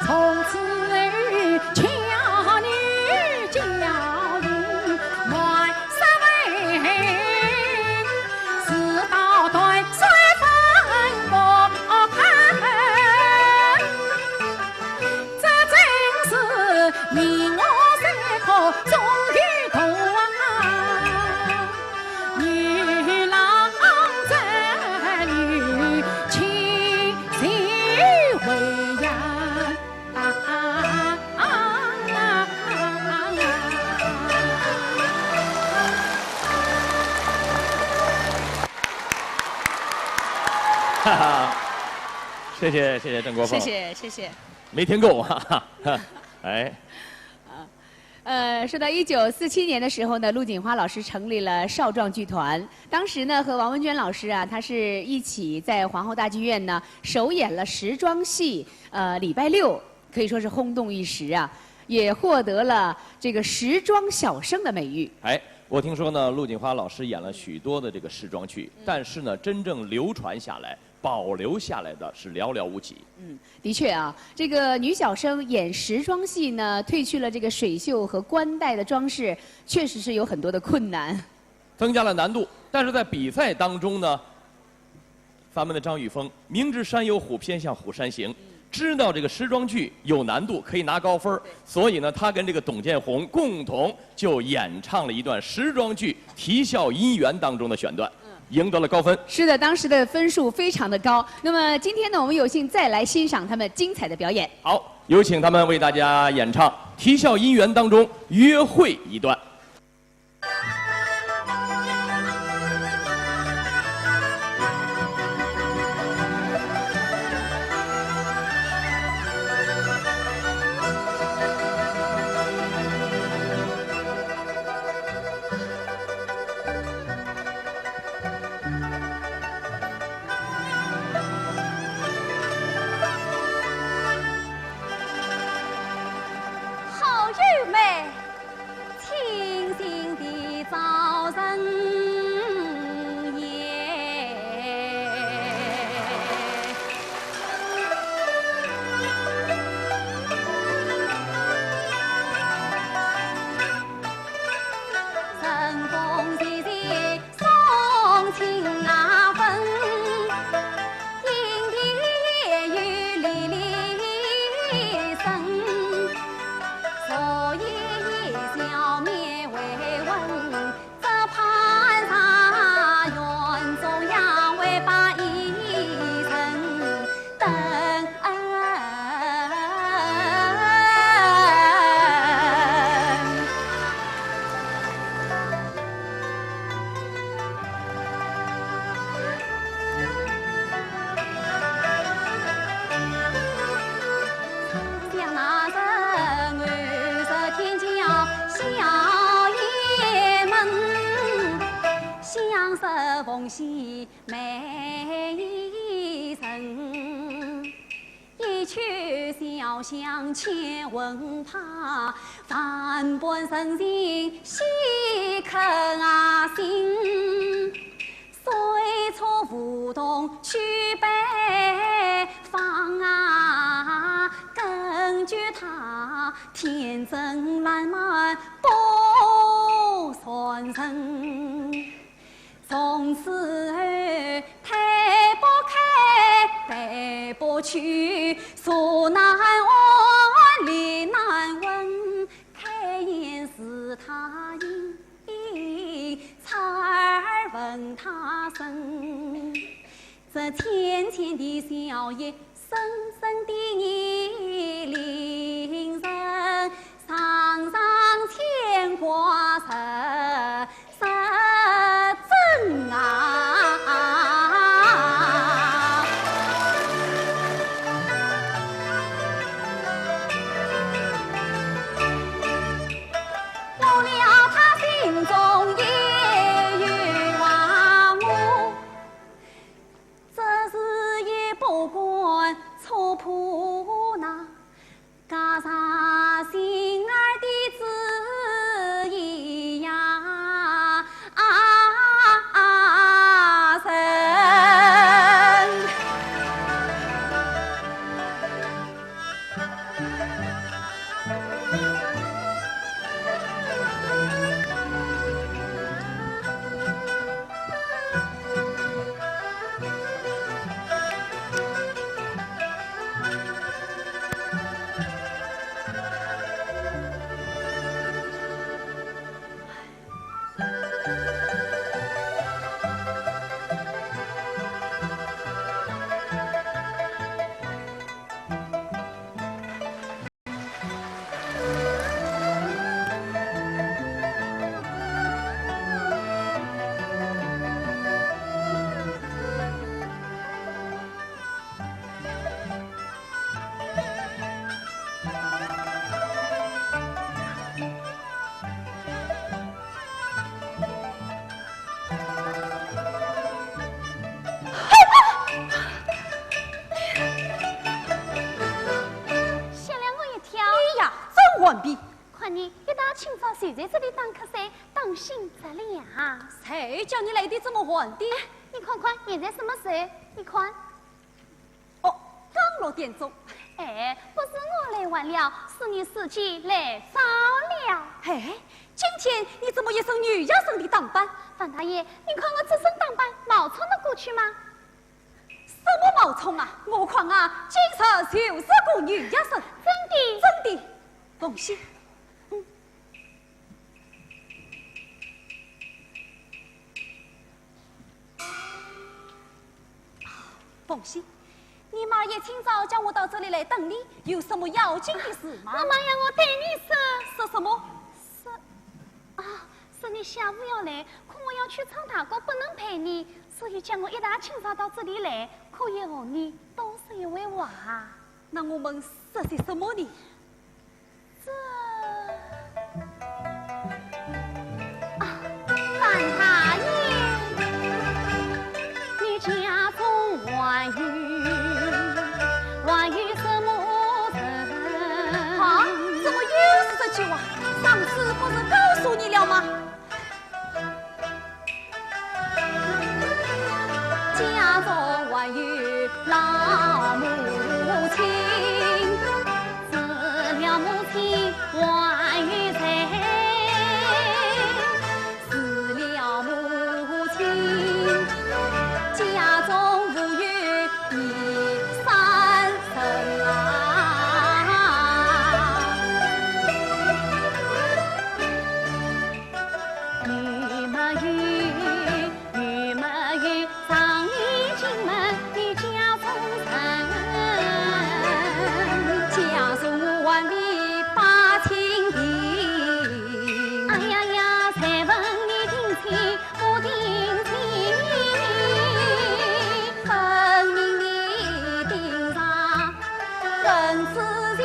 从此巧女娇容满山围，事到断水分不开。 这真是你我谁可终于同啊，女郎织女情谁为呀？啊啊啊啊啊啊！哈哈，谢谢谢谢郑国凤，谢谢谢谢。没听够，哈哈，哎，呃，说到一九四七年的时候呢，陆锦花老师成立了少壮剧团。当时呢，和王文娟老师啊，她是一起在皇后大剧院呢首演了时装戏，呃，礼拜六，可以说是轰动一时啊，也获得了这个时装小生的美誉。哎，我听说呢，陆锦花老师演了许多的这个时装剧，但是呢，真正流传下来、保留下来的是寥寥无几。嗯，的确啊，这个女小生演时装戏呢，褪去了这个水袖和官带的装饰，确实是有很多的困难。增加了难度，但是在比赛当中呢，咱们的张雨峰明知山有虎，偏向虎山行，知道这个时装剧有难度，可以拿高分儿，所以呢，他跟这个董建宏共同就演唱了一段时装剧《啼笑姻缘》当中的选段，赢得了高分。是的，当时的分数非常的高。那么今天呢，我们有幸再来欣赏他们精彩的表演。好，有请他们为大家演唱《啼笑姻缘》当中约会一段。好友们，清新的早晨。完毕。看你一大清早就在这里打瞌睡，当心着了呀。谁叫你来的这么晚的？哎，你看看，现在什么时候？你看。哦，刚六点钟。哎，不是我来晚了，是你自己来早了。哎，今天你怎么一身女学生的打扮？樊大爷，你看我这身打扮，冒充得过去吗？ 什么冒充啊？我看啊，今日就是个女学生。真的？真的，凤喜。嗯。凤喜，你妈一清早叫我到这里来等你，有什么要紧的事吗？我妈要我对你说。说什么？说，啊，说你下午要来，可我要去唱大鼓，不能陪你，所以叫我一大清早到这里来，可以和你多说一回话。那我们说些什么呢？这……啊，樊大爷，你家中还有，还有什么人？啊，怎么又是这句话？上次不是告诉你了吗？ 家中还有老母亲，除了母亲还有谁？除了母亲，家中无有第三人啊。 有没有，有没有上你进门的家中人？家中还未把亲定。哎呀呀，谁问你定亲不定亲？分明你定上更仔细。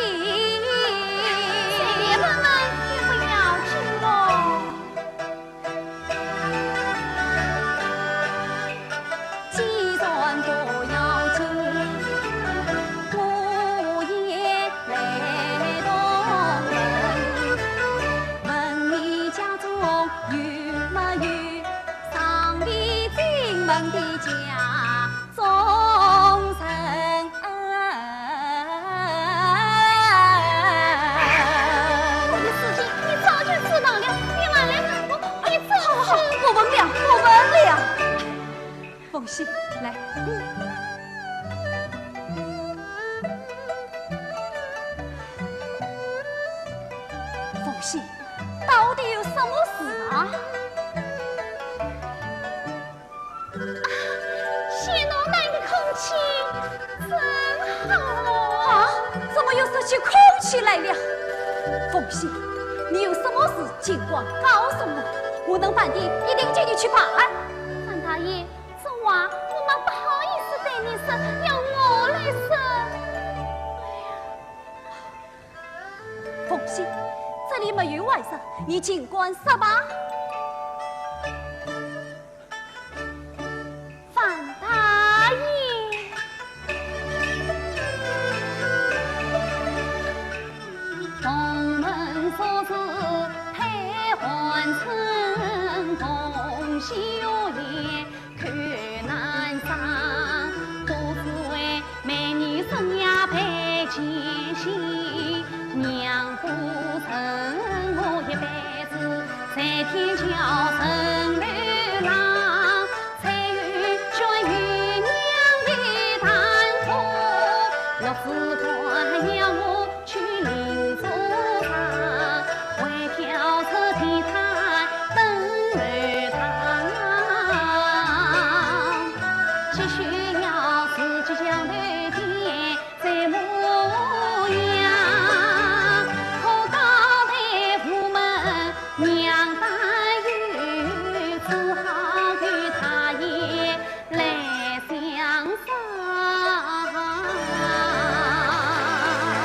随便问问也不要紧哦。 既然不要紧，我也来动人，问你家中有没有上未进门的家 中人。我的事情你早就知道了，你还来问我，你真是……好，好，好，我问了，我问了。凤喜，来。嗯。凤喜，到底有什么事啊？ 啊，谢老板的空气真好。啊，怎么又说起空气来了？凤喜，你有什么事尽管告诉我，我能办的一定替你去办。樊大爷，这话我们不好意思对你说，要我来说。凤喜，这里没有外人，你尽管说吧。 樊大爷。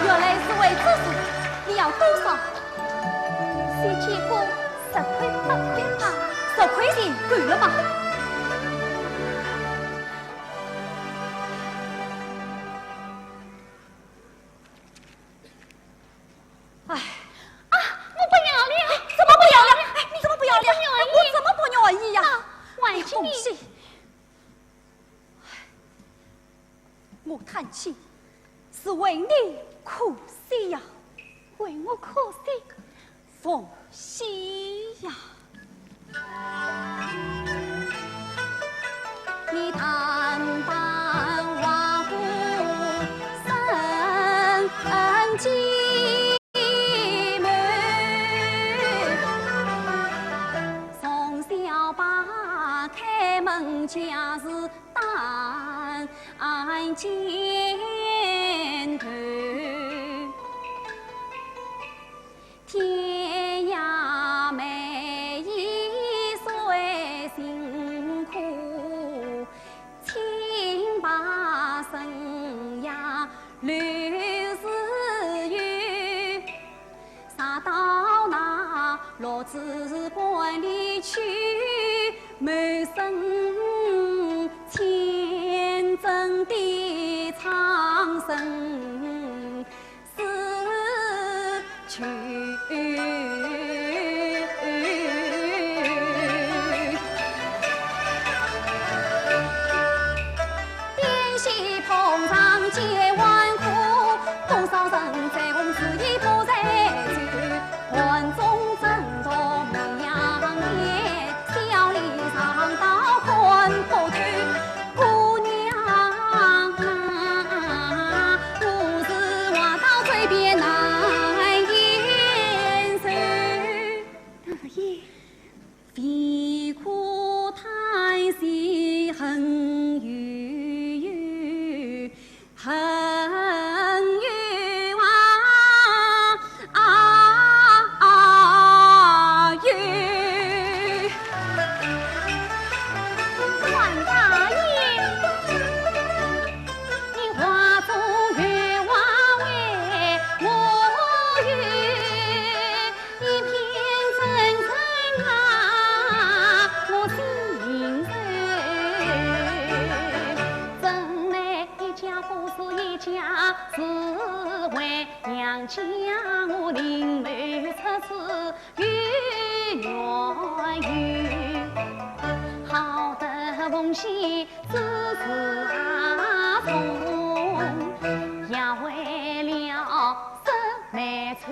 原来是为这事，你要多少？ 谢姐夫，十块八块吧。十块钱够了吗？唉，喜，是为你可喜呀。为我可喜？凤喜呀。你淡淡化无生寂寞，从小把开门家事 但见头，天涯梅雨虽辛苦，清白生涯柳如油。 嫁到那罗子馆里去，满身千珍的苍生死去。 点起捧场皆欢呼，多少人醉翁之意不在酒，盘中餐桌明阳夜，笑里藏刀看不透。姑娘啊，何时话到嘴边难言说。大爷。 唯恐叹息恨悠悠，恨悠悠啊，啊，悠。樊大爷，你话中有话为我忧。 一片深深啊，我心愁。真乃一家不如一家，只为娘家我另谋出处有缘由。好得凤喜 之时啊，从也为了姊妹秋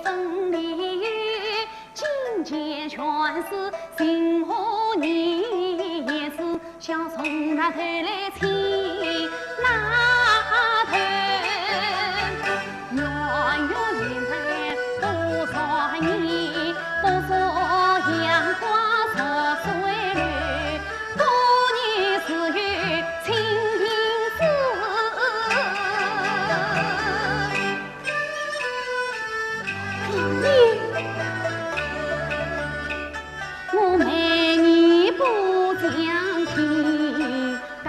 分离忧，今见全是情何意，也是小从那头来亲那头。 圆圆现在多少年，多少阳光似水流，多年自有清净之。我每年不讲天大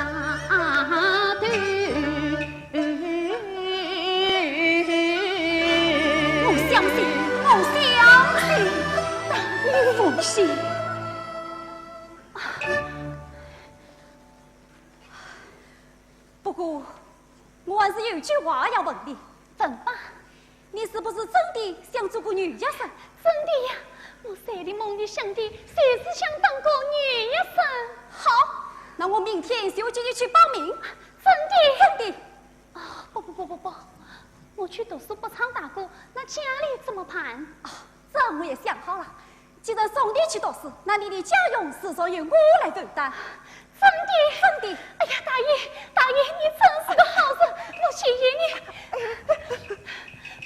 头。 我相信，我相信。凤喜。不过，我还是有句话要问你。问吧。你是不是真的想做个女学生？真的呀，我睡的梦里想的，就是想当个女学生。好，那我明天就接你去报名。真的？真的。 啊，不不不不不，我去读书不唱大鼓，那家里怎么办？啊，这我也想好了。既然送你去读书，那你的家用自然由我来承担。真的？真的。哎呀，大爷，大爷，你真是个好人，我谢谢你，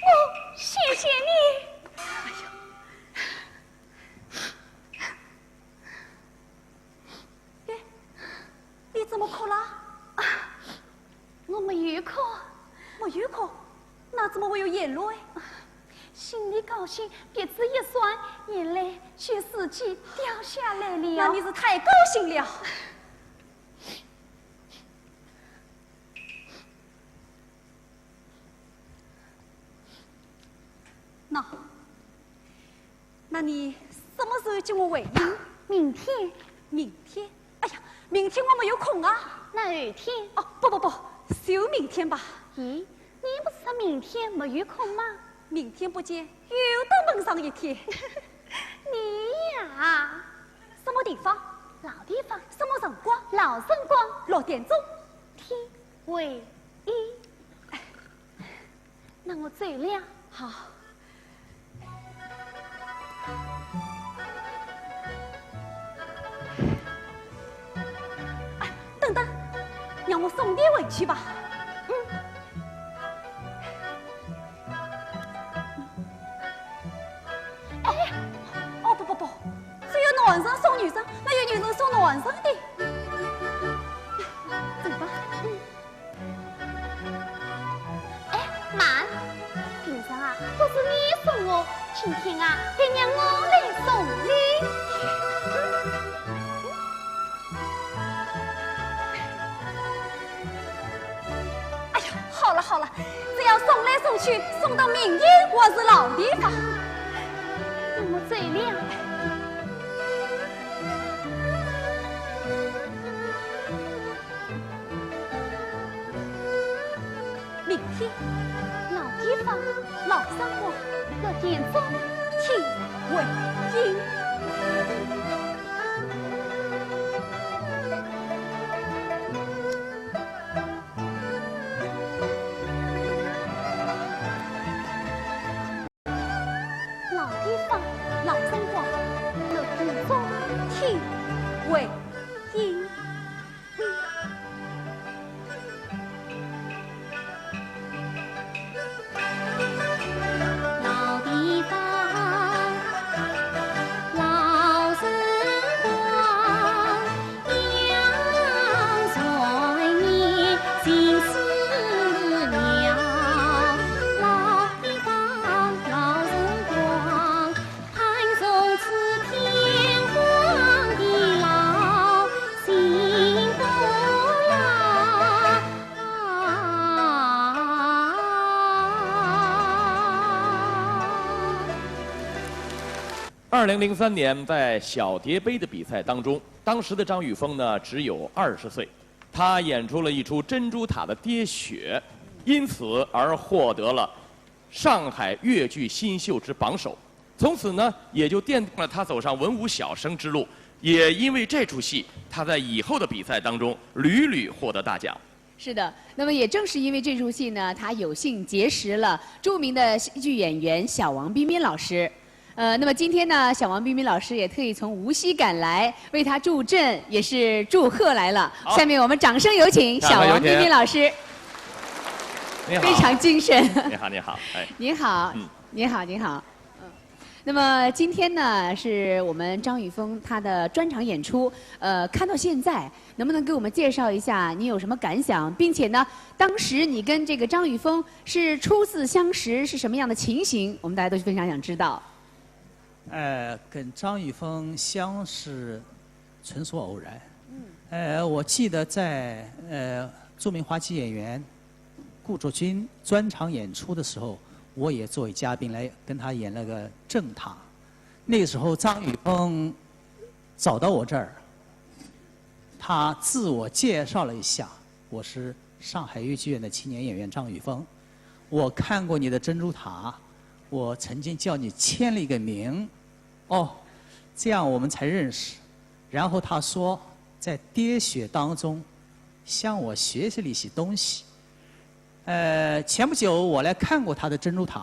我谢谢你。哎呀。 哎，你怎么哭了？啊，我没有哭。没有哭？那怎么会有眼泪？心里高兴，鼻子一酸，眼泪就自己掉下来了。那你是太高兴了。 那，那你什么时候给我回音？明天。明天？哎呀，明天我没有空啊。那后天？哦，不不不，就明天吧。咦，你不是说明天没有空吗？明天不见，又多闷上一天。你呀，什么地方？老地方。什么辰光？老辰光。六点钟。天未嗯，那我走了。好。哎，等等，让我送你回去吧。嗯。哎，哦，不不不，只有男人送女人，哪有女人送男人的？走吧。嗯。 哎，慢！平常啊，都是你送我，今天啊，得让我来送你。哎呀，好了好了，只要送来送去，送到明天还是老地方。那么走了。 明天，老地方，老生活，六点钟，天为阴。老地方，老生活，六点钟，天为阴。 老地方，老辰光，养在你心思了。老地方，老辰光， 二零零三年，在小蝶杯的比赛当中，当时的张雨峰呢只有二十岁，他演出了一出《珍珠塔》的跌雪，因此而获得了 上海越剧新秀之榜首。从此呢，也就奠定了他走上文武小生之路。也因为这出戏，他在以后的比赛当中屡屡获得大奖。是的，那么也正是因为这出戏呢，他有幸结识了著名的戏剧演员小王彬彬老师。呃，那么今天呢，小王彬彬老师也特意从无锡赶来，为他助阵，也是祝贺来了。下面我们掌声有请小王彬彬老师。 你好，非常精神。你好，你好，哎，您好，嗯您好，您好。嗯，那么今天呢，是我们张雨峰他的专场演出。呃，看到现在，能不能给我们介绍一下您有什么感想？并且呢，当时你跟这个张雨峰是初次相识，是什么样的情形？我们大家都非常想知道。呃，跟张雨峰相识纯属偶然。呃，我记得在呃著名话剧演员顾卓君专场演出的时候，我也作为嘉宾来跟他演了个《珍珠塔》。那个时候张雨峰找到我这儿，他自我介绍了一下，我是上海越剧院的青年演员张雨峰，我看过你的《珍珠塔》，我曾经叫你签了一个名，哦，这样我们才认识。然后他说，在跌雪当中向我学习了一些东西。呃，前不久我来看过他的《珍珠塔》，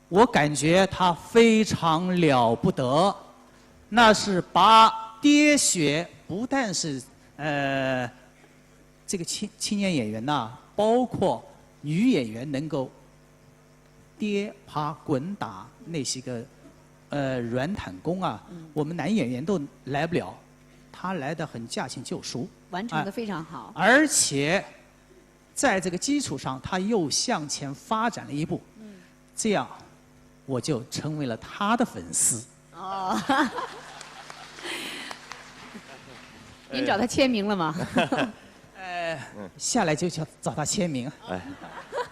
我感觉他非常了不得，那是把跌雪不但是呃这个青青年演员呐，包括女演员能够跌爬滚打那些个呃软弹功啊，我们男演员都来不了，他来的很驾轻就熟，完成的非常好。而且在这个基础上，他又向前发展了一步，这样我就成为了他的粉丝。哦，您找他签名了吗？呃，下来就找找他签名。哎，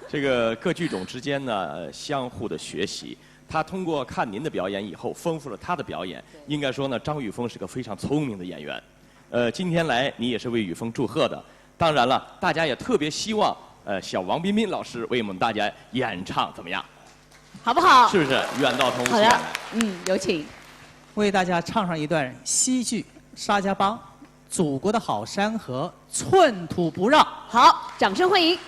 这个各剧种之间呢，呃相互的学习。他通过看您的表演以后，丰富了他的表演。应该说呢，张雨峰是个非常聪明的演员。呃，今天来你也是为雨峰祝贺的。当然了，大家也特别希望，呃，小王彬彬老师为我们大家演唱，怎么样？好不好？是不是？远道同行好的来。，嗯，有请。为大家唱上一段戏剧《沙家浜》，祖国的好山河寸土不让。好，掌声欢迎。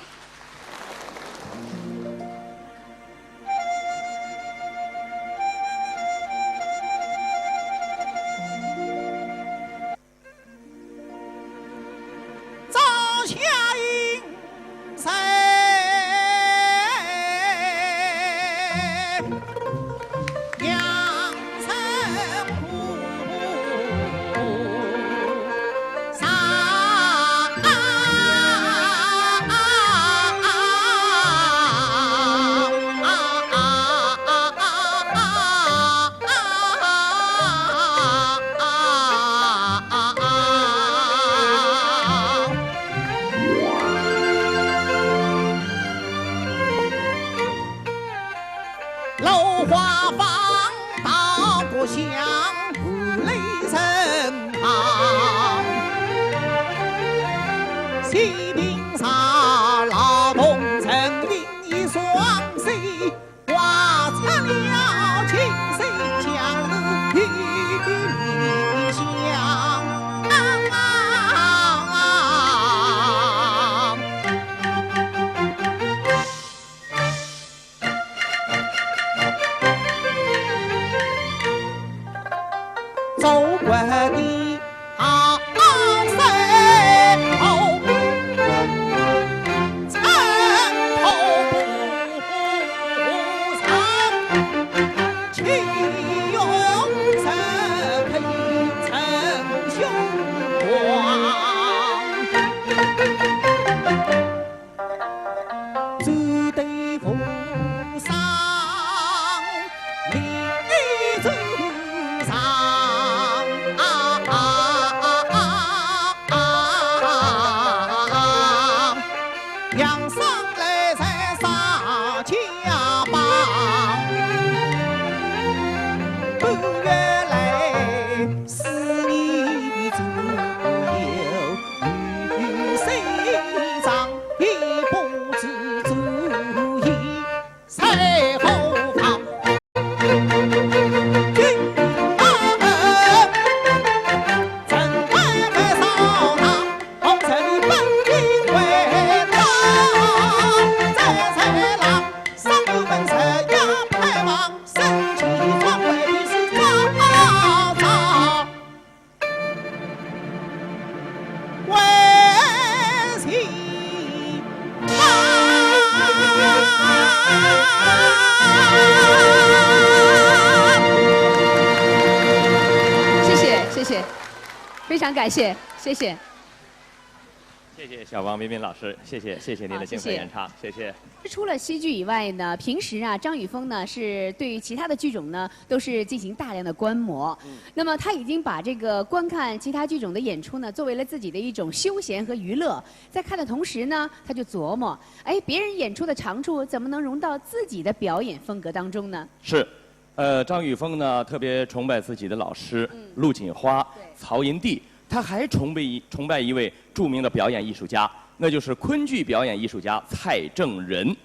花房大鼓响，五雷震堂。西亭上老童陈琳一双手，画出了金色江河与理想。中国的好山好水，尘土不染，岂容石刻成雄狂。 只对无上礼之上，阳上来在沙家浜，半月来是你的左右。 与谁掌，一步之主意在何方？君王，臣在在朝堂，奉承你本君为大，在在郎，上有本城阳牌坊，身骑装备的是曹操。 谢谢，谢谢，非常感谢，谢谢。 谢谢小王、明明老师，谢谢，谢谢您的精彩演唱，谢谢。除了戏剧以外呢，平时啊，张雨峰呢是对于其他的剧种呢都是进行大量的观摩。那么他已经把这个观看其他剧种的演出呢，作为了自己的一种休闲和娱乐。在看的同时呢，他就琢磨，哎，别人演出的长处怎么能融到自己的表演风格当中呢？是，呃，张雨峰呢特别崇拜自己的老师陆锦花、曹银娣，他还崇拜一崇拜一位著名的表演艺术家，那就是昆剧表演艺术家蔡正仁。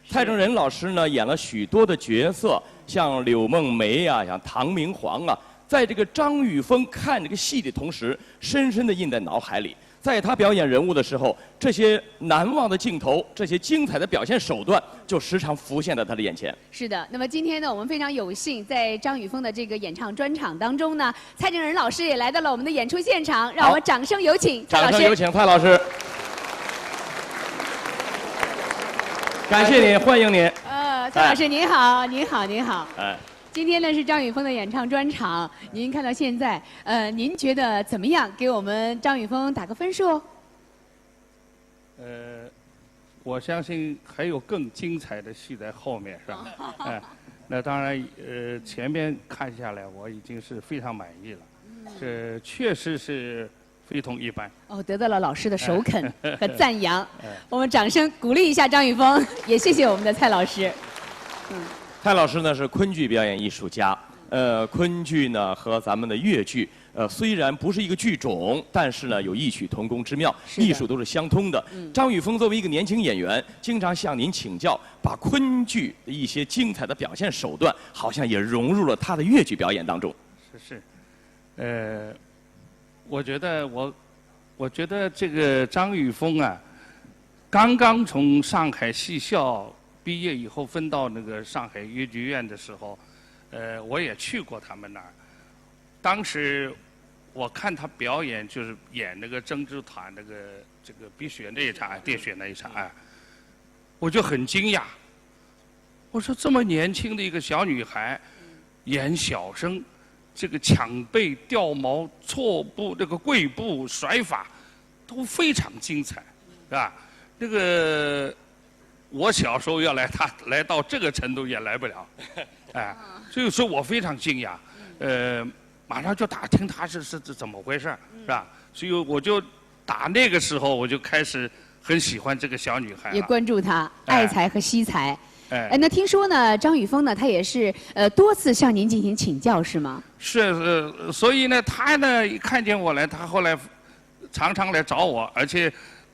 蔡正仁老师呢演了许多的角色，像柳梦梅啊，像唐明皇啊，在这个张雨峰看这个戏的同时，深深的印在脑海里。在他表演人物的时候，这些难忘的镜头，这些精彩的表现手段，就时常浮现在他的眼前。 是的，那么今天呢，我们非常有幸在张雨峰的这个演唱专场当中呢，蔡正仁老师也来到了我们的演出现场，让我们掌声有请蔡老师。掌声有请蔡老师。感谢您，欢迎您。呃，蔡老师您好，您好，您好。哎。今天呢是张雨峰的演唱专场，您看到现在，呃，您觉得怎么样？给我们张雨峰打个分数。 呃，我相信还有更精彩的戏在后面，是吧？哎，那当然，呃，前面看下来，我已经是非常满意了。这确实是非同一般。哦，得到了老师的首肯和赞扬，我们掌声鼓励一下张雨峰，也谢谢我们的蔡老师。蔡老师呢是昆剧表演艺术家，呃，昆剧呢和咱们的越剧。 呃，虽然不是一个剧种，但是呢有异曲同工之妙，艺术都是相通的。张雨峰作为一个年轻演员，经常向您请教，把昆剧的一些精彩的表现手段，好像也融入了他的越剧表演当中。是是，呃，我觉得我，我觉得这个张雨峰啊，刚刚从上海戏校毕业以后，分到那个上海越剧院的时候，呃，我也去过他们那儿。 当时我看他表演，就是演那个《珍珠塔》那个这个碧血那一场，哎，碧血那一场，哎，我就很惊讶。我说这么年轻的一个小女孩，演小生，这个抢背、掉毛、错步、那个跪步、甩法，都非常精彩，是吧？那个我小时候要来他来到这个程度也来不了，哎，所以说我非常惊讶，呃，马上就打听他是是是怎么回事，是吧？所以我就打那个时候我就开始很喜欢这个小女孩了。也关注她，哎爱才和惜才。哎，那听说呢，张雨峰呢，他也是呃多次向您进行请教，是吗？是，呃，所以呢，他呢一看见我来，他后来常常来找我，而且，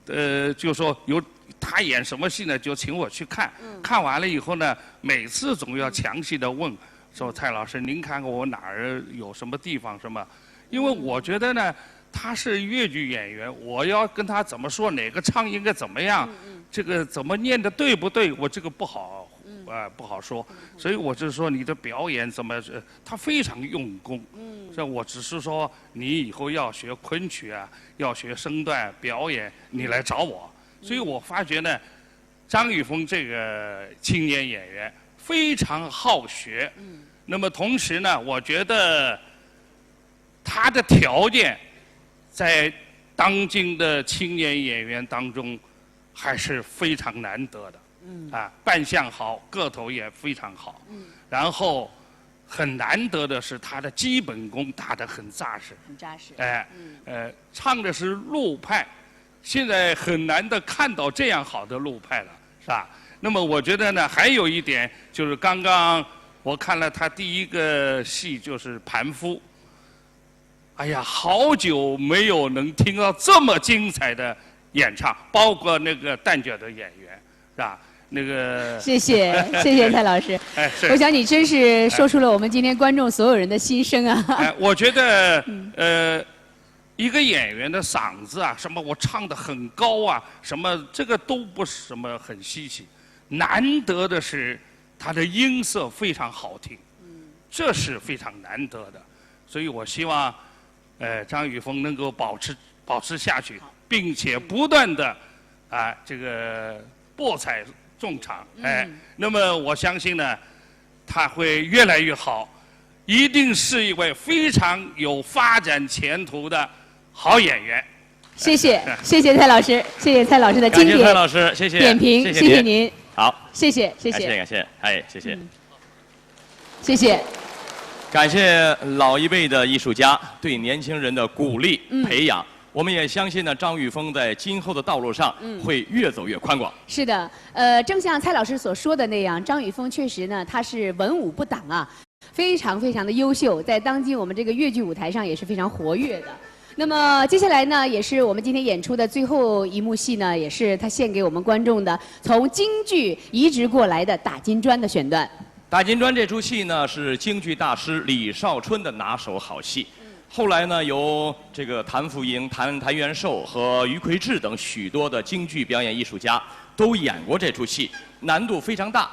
呃，就说有他演什么戏呢，就请我去看。嗯。看完了以后呢，每次总要详细的问，说蔡老师，您看看我哪儿有什么地方什么？因为我觉得呢，他是越剧演员，我要跟他怎么说，哪个唱应该怎么样，嗯嗯。这个怎么念的对不对，我这个不好，嗯。呃，不好说。嗯嗯。所以我就说你的表演怎么，呃，他非常用功。嗯。这我只是说你以后要学昆曲啊，要学身段表演，你来找我。嗯。所以我发觉呢，张雨峰这个青年演员非常好学。嗯。那么同时呢，我觉得他的条件在当今的青年演员当中还是非常难得的。嗯。啊，扮相好，个头也非常好。嗯。然后很难得的是，他的基本功打得很扎实。很扎实。哎，嗯。呃，唱的是陆派，现在很难得看到这样好的陆派了，是吧？那么我觉得呢，还有一点就是刚刚我看了他第一个戏，就是《盘夫》。哎呀，好久没有能听到这么精彩的演唱，包括那个旦角的演员，是吧？那个谢谢，谢谢蔡老师。哎，是。我想你真是说出了我们今天观众所有人的心声啊。哎，我觉得，嗯。呃，一个演员的嗓子啊，什么我唱得很高啊，什么这个都不是什么很稀奇，难得的是他的音色非常好听。嗯。这是非常难得的。所以我希望，呃，张雨峰能够保持，保持下去，好。并且不断地，啊，这个博采众长。嗯。哎，那么我相信呢，他会越来越好，一定是一位非常有发展前途的好演员。谢谢，谢谢蔡老师，谢谢蔡老师的经典感谢蔡老师，谢谢，点评，谢谢您。谢谢您。好。谢谢，谢谢。感谢，感谢，哎，谢谢。嗯。 谢谢。感谢老一辈的艺术家对年轻人的鼓励、嗯。培养，我们也相信呢，张雨峰在今后的道路上，嗯。会越走越宽广。是的，呃，正像蔡老师所说的那样，张雨峰确实呢，他是文武不挡啊，非常非常的优秀，在当今我们这个越剧舞台上也是非常活跃的。那么接下来呢，也是我们今天演出的最后一幕戏呢，也是他献给我们观众的，从京剧移植过来的《打金砖》的选段。 《打金砖》这出戏呢，是京剧大师李少春的拿手好戏。嗯。后来呢，由这个谭富英、谭，谭元寿和余魁志等许多的京剧表演艺术家都演过这出戏，难度非常大。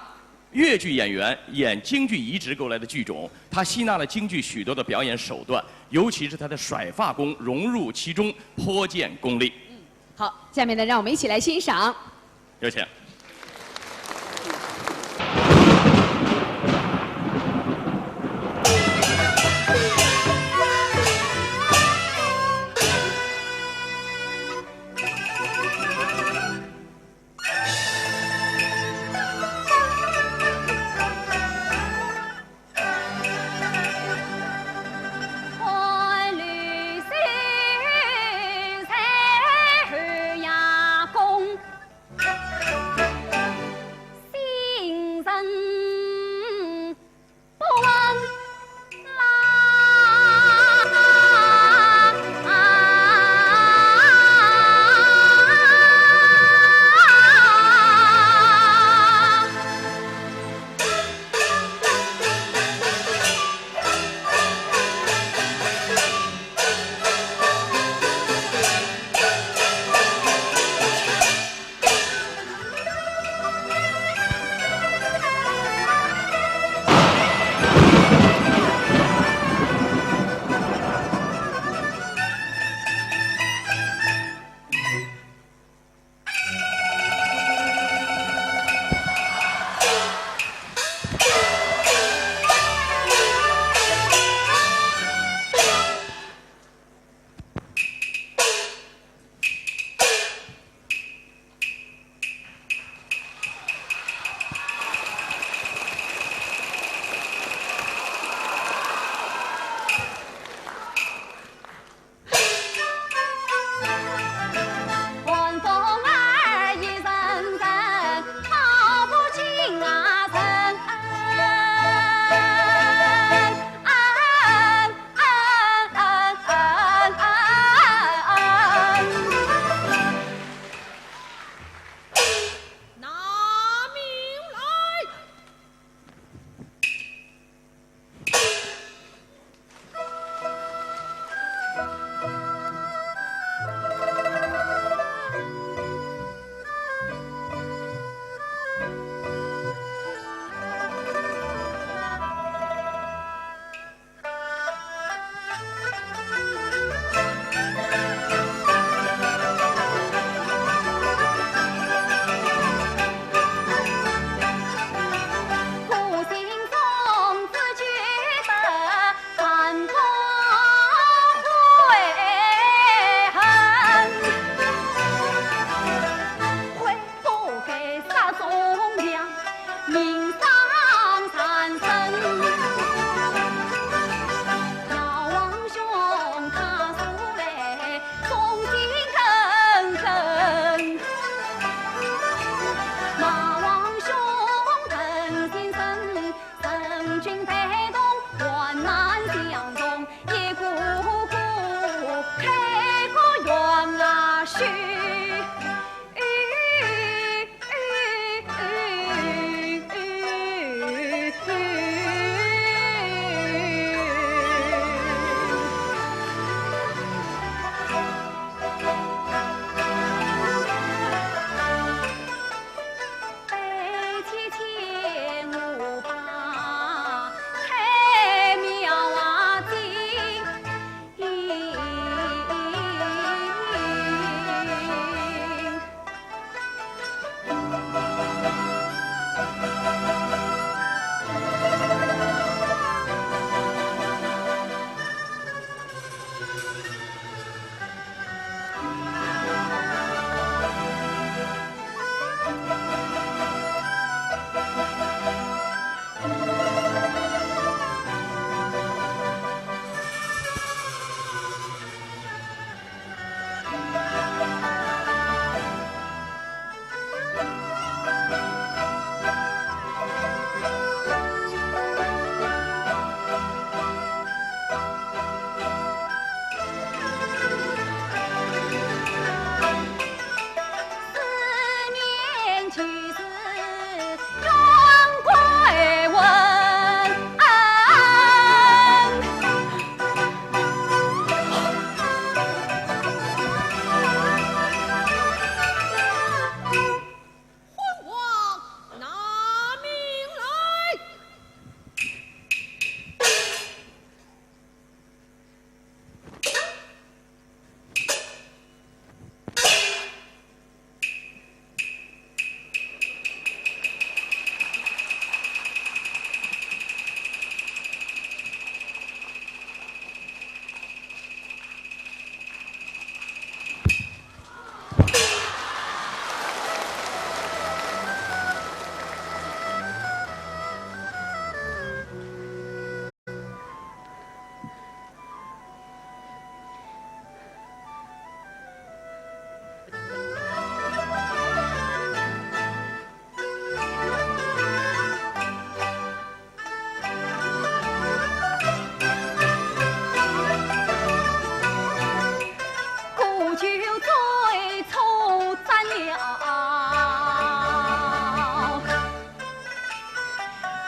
越剧演员演京剧移植过来的剧种，他吸纳了京剧许多的表演手段，尤其是他的甩发功融入其中，颇见功力。嗯，好，下面呢，让我们一起来欣赏。 有请。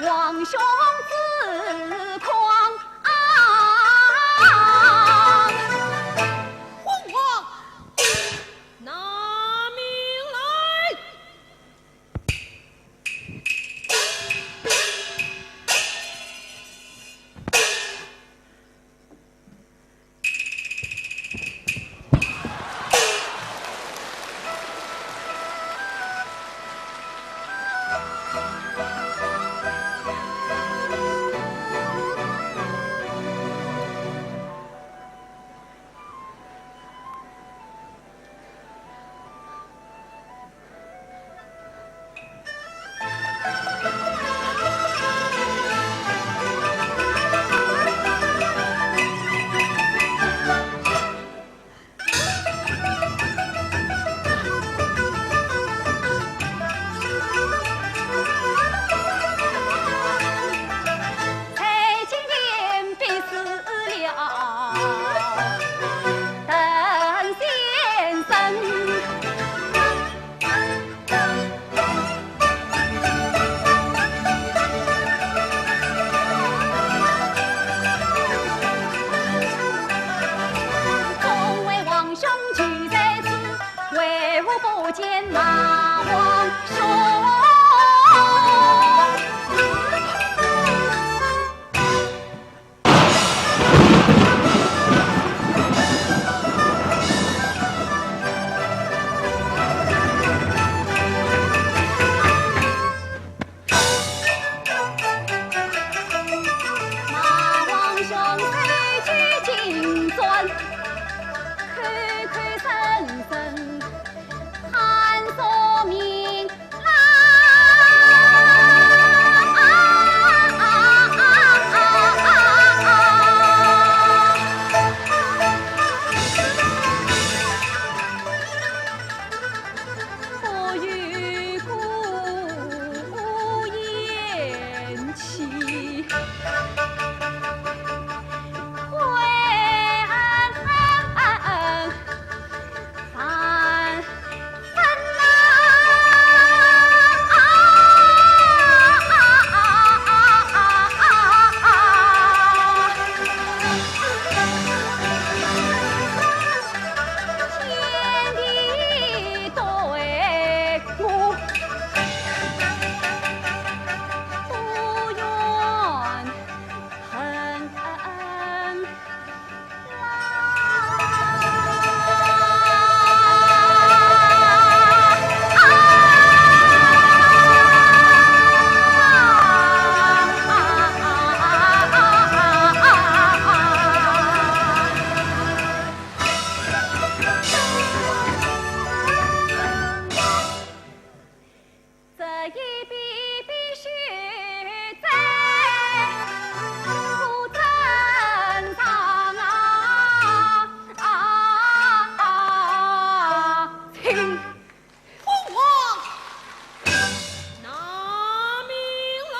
皇兄之狂。昏王，拿命来！ 众位皇兄聚在此，为何不见马皇兄？ 马皇兄手举金砖，口口声声喊说明。 不与孤雁齐归雁。 这一笔笔血债不正常啊！啊，啊，啊，请父王拿命来！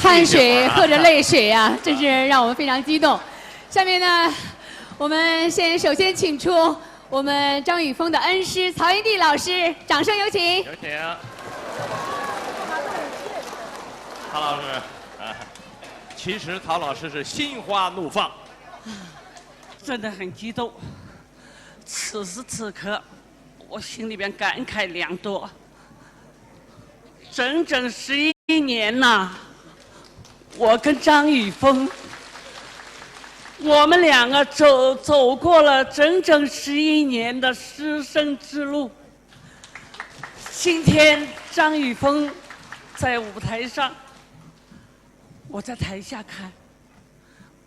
汗水或者泪水啊，真是让我们非常激动。下面呢，我们先首先请出我们张雨峰的恩师曹云棣老师，掌声有请。有请。曹老师，啊，其实曹老师是心花怒放。真的很激动。此时此刻，我心里边感慨良多。整整十一年呐，我跟张雨峰，我们两个走走过了整整十一年的师生之路。今天张雨峰在舞台上，我在台下看，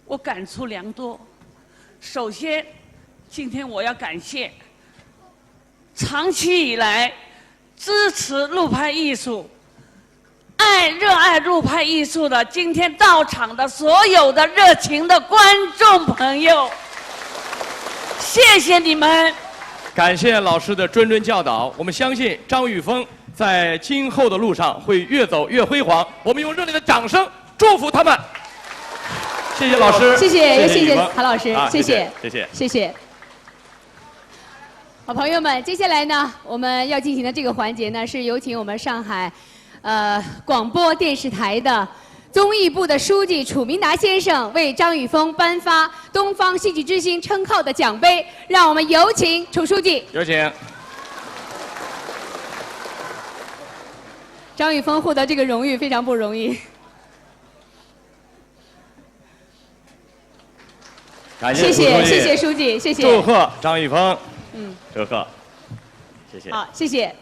我感触良多。首先，今天我要感谢长期以来支持陆派艺术、爱热爱陆派艺术的今天到场的所有的热情的观众朋友，谢谢你们。感谢老师的谆谆教导，我们相信张雨峰在今后的路上会越走越辉煌。我们用热烈的掌声祝福他们。谢谢老师，谢谢，谢雨峰谢谢曹老师，啊，谢谢，谢谢。谢谢。好朋友们，接下来呢，我们要进行的这个环节呢，是有请我们上海，呃，广播电视台的综艺部的书记楚明达先生为张雨峰颁发东方戏剧之星称号的奖杯，让我们有请楚书记。有请。张雨峰获得这个荣誉非常不容易。感谢谢，谢谢书记，谢谢。祝贺张雨峰。嗯，祝贺。谢谢。好，谢谢。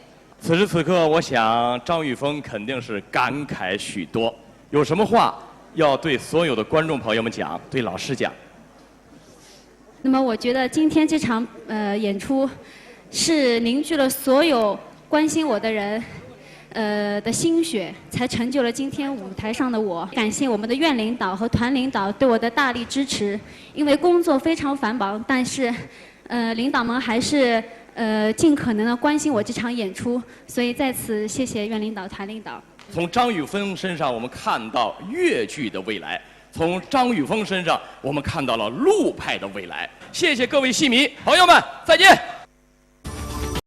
此时此刻，我想张雨峰肯定是感慨许多。有什么话要对所有的观众朋友们讲，对老师讲？那么我觉得今天这场呃演出，是凝聚了所有关心我的人，呃的心血，才成就了今天舞台上的我。感谢我们的院领导和团领导对我的大力支持，因为工作非常繁忙，但是，呃，领导们还是呃尽可能的关心我这场演出，所以在此谢谢院领导、团领导。从张雨峰身上，我们看到越剧的未来。从张雨峰身上，我们看到了陆派的未来。谢谢各位戏迷朋友们，再见。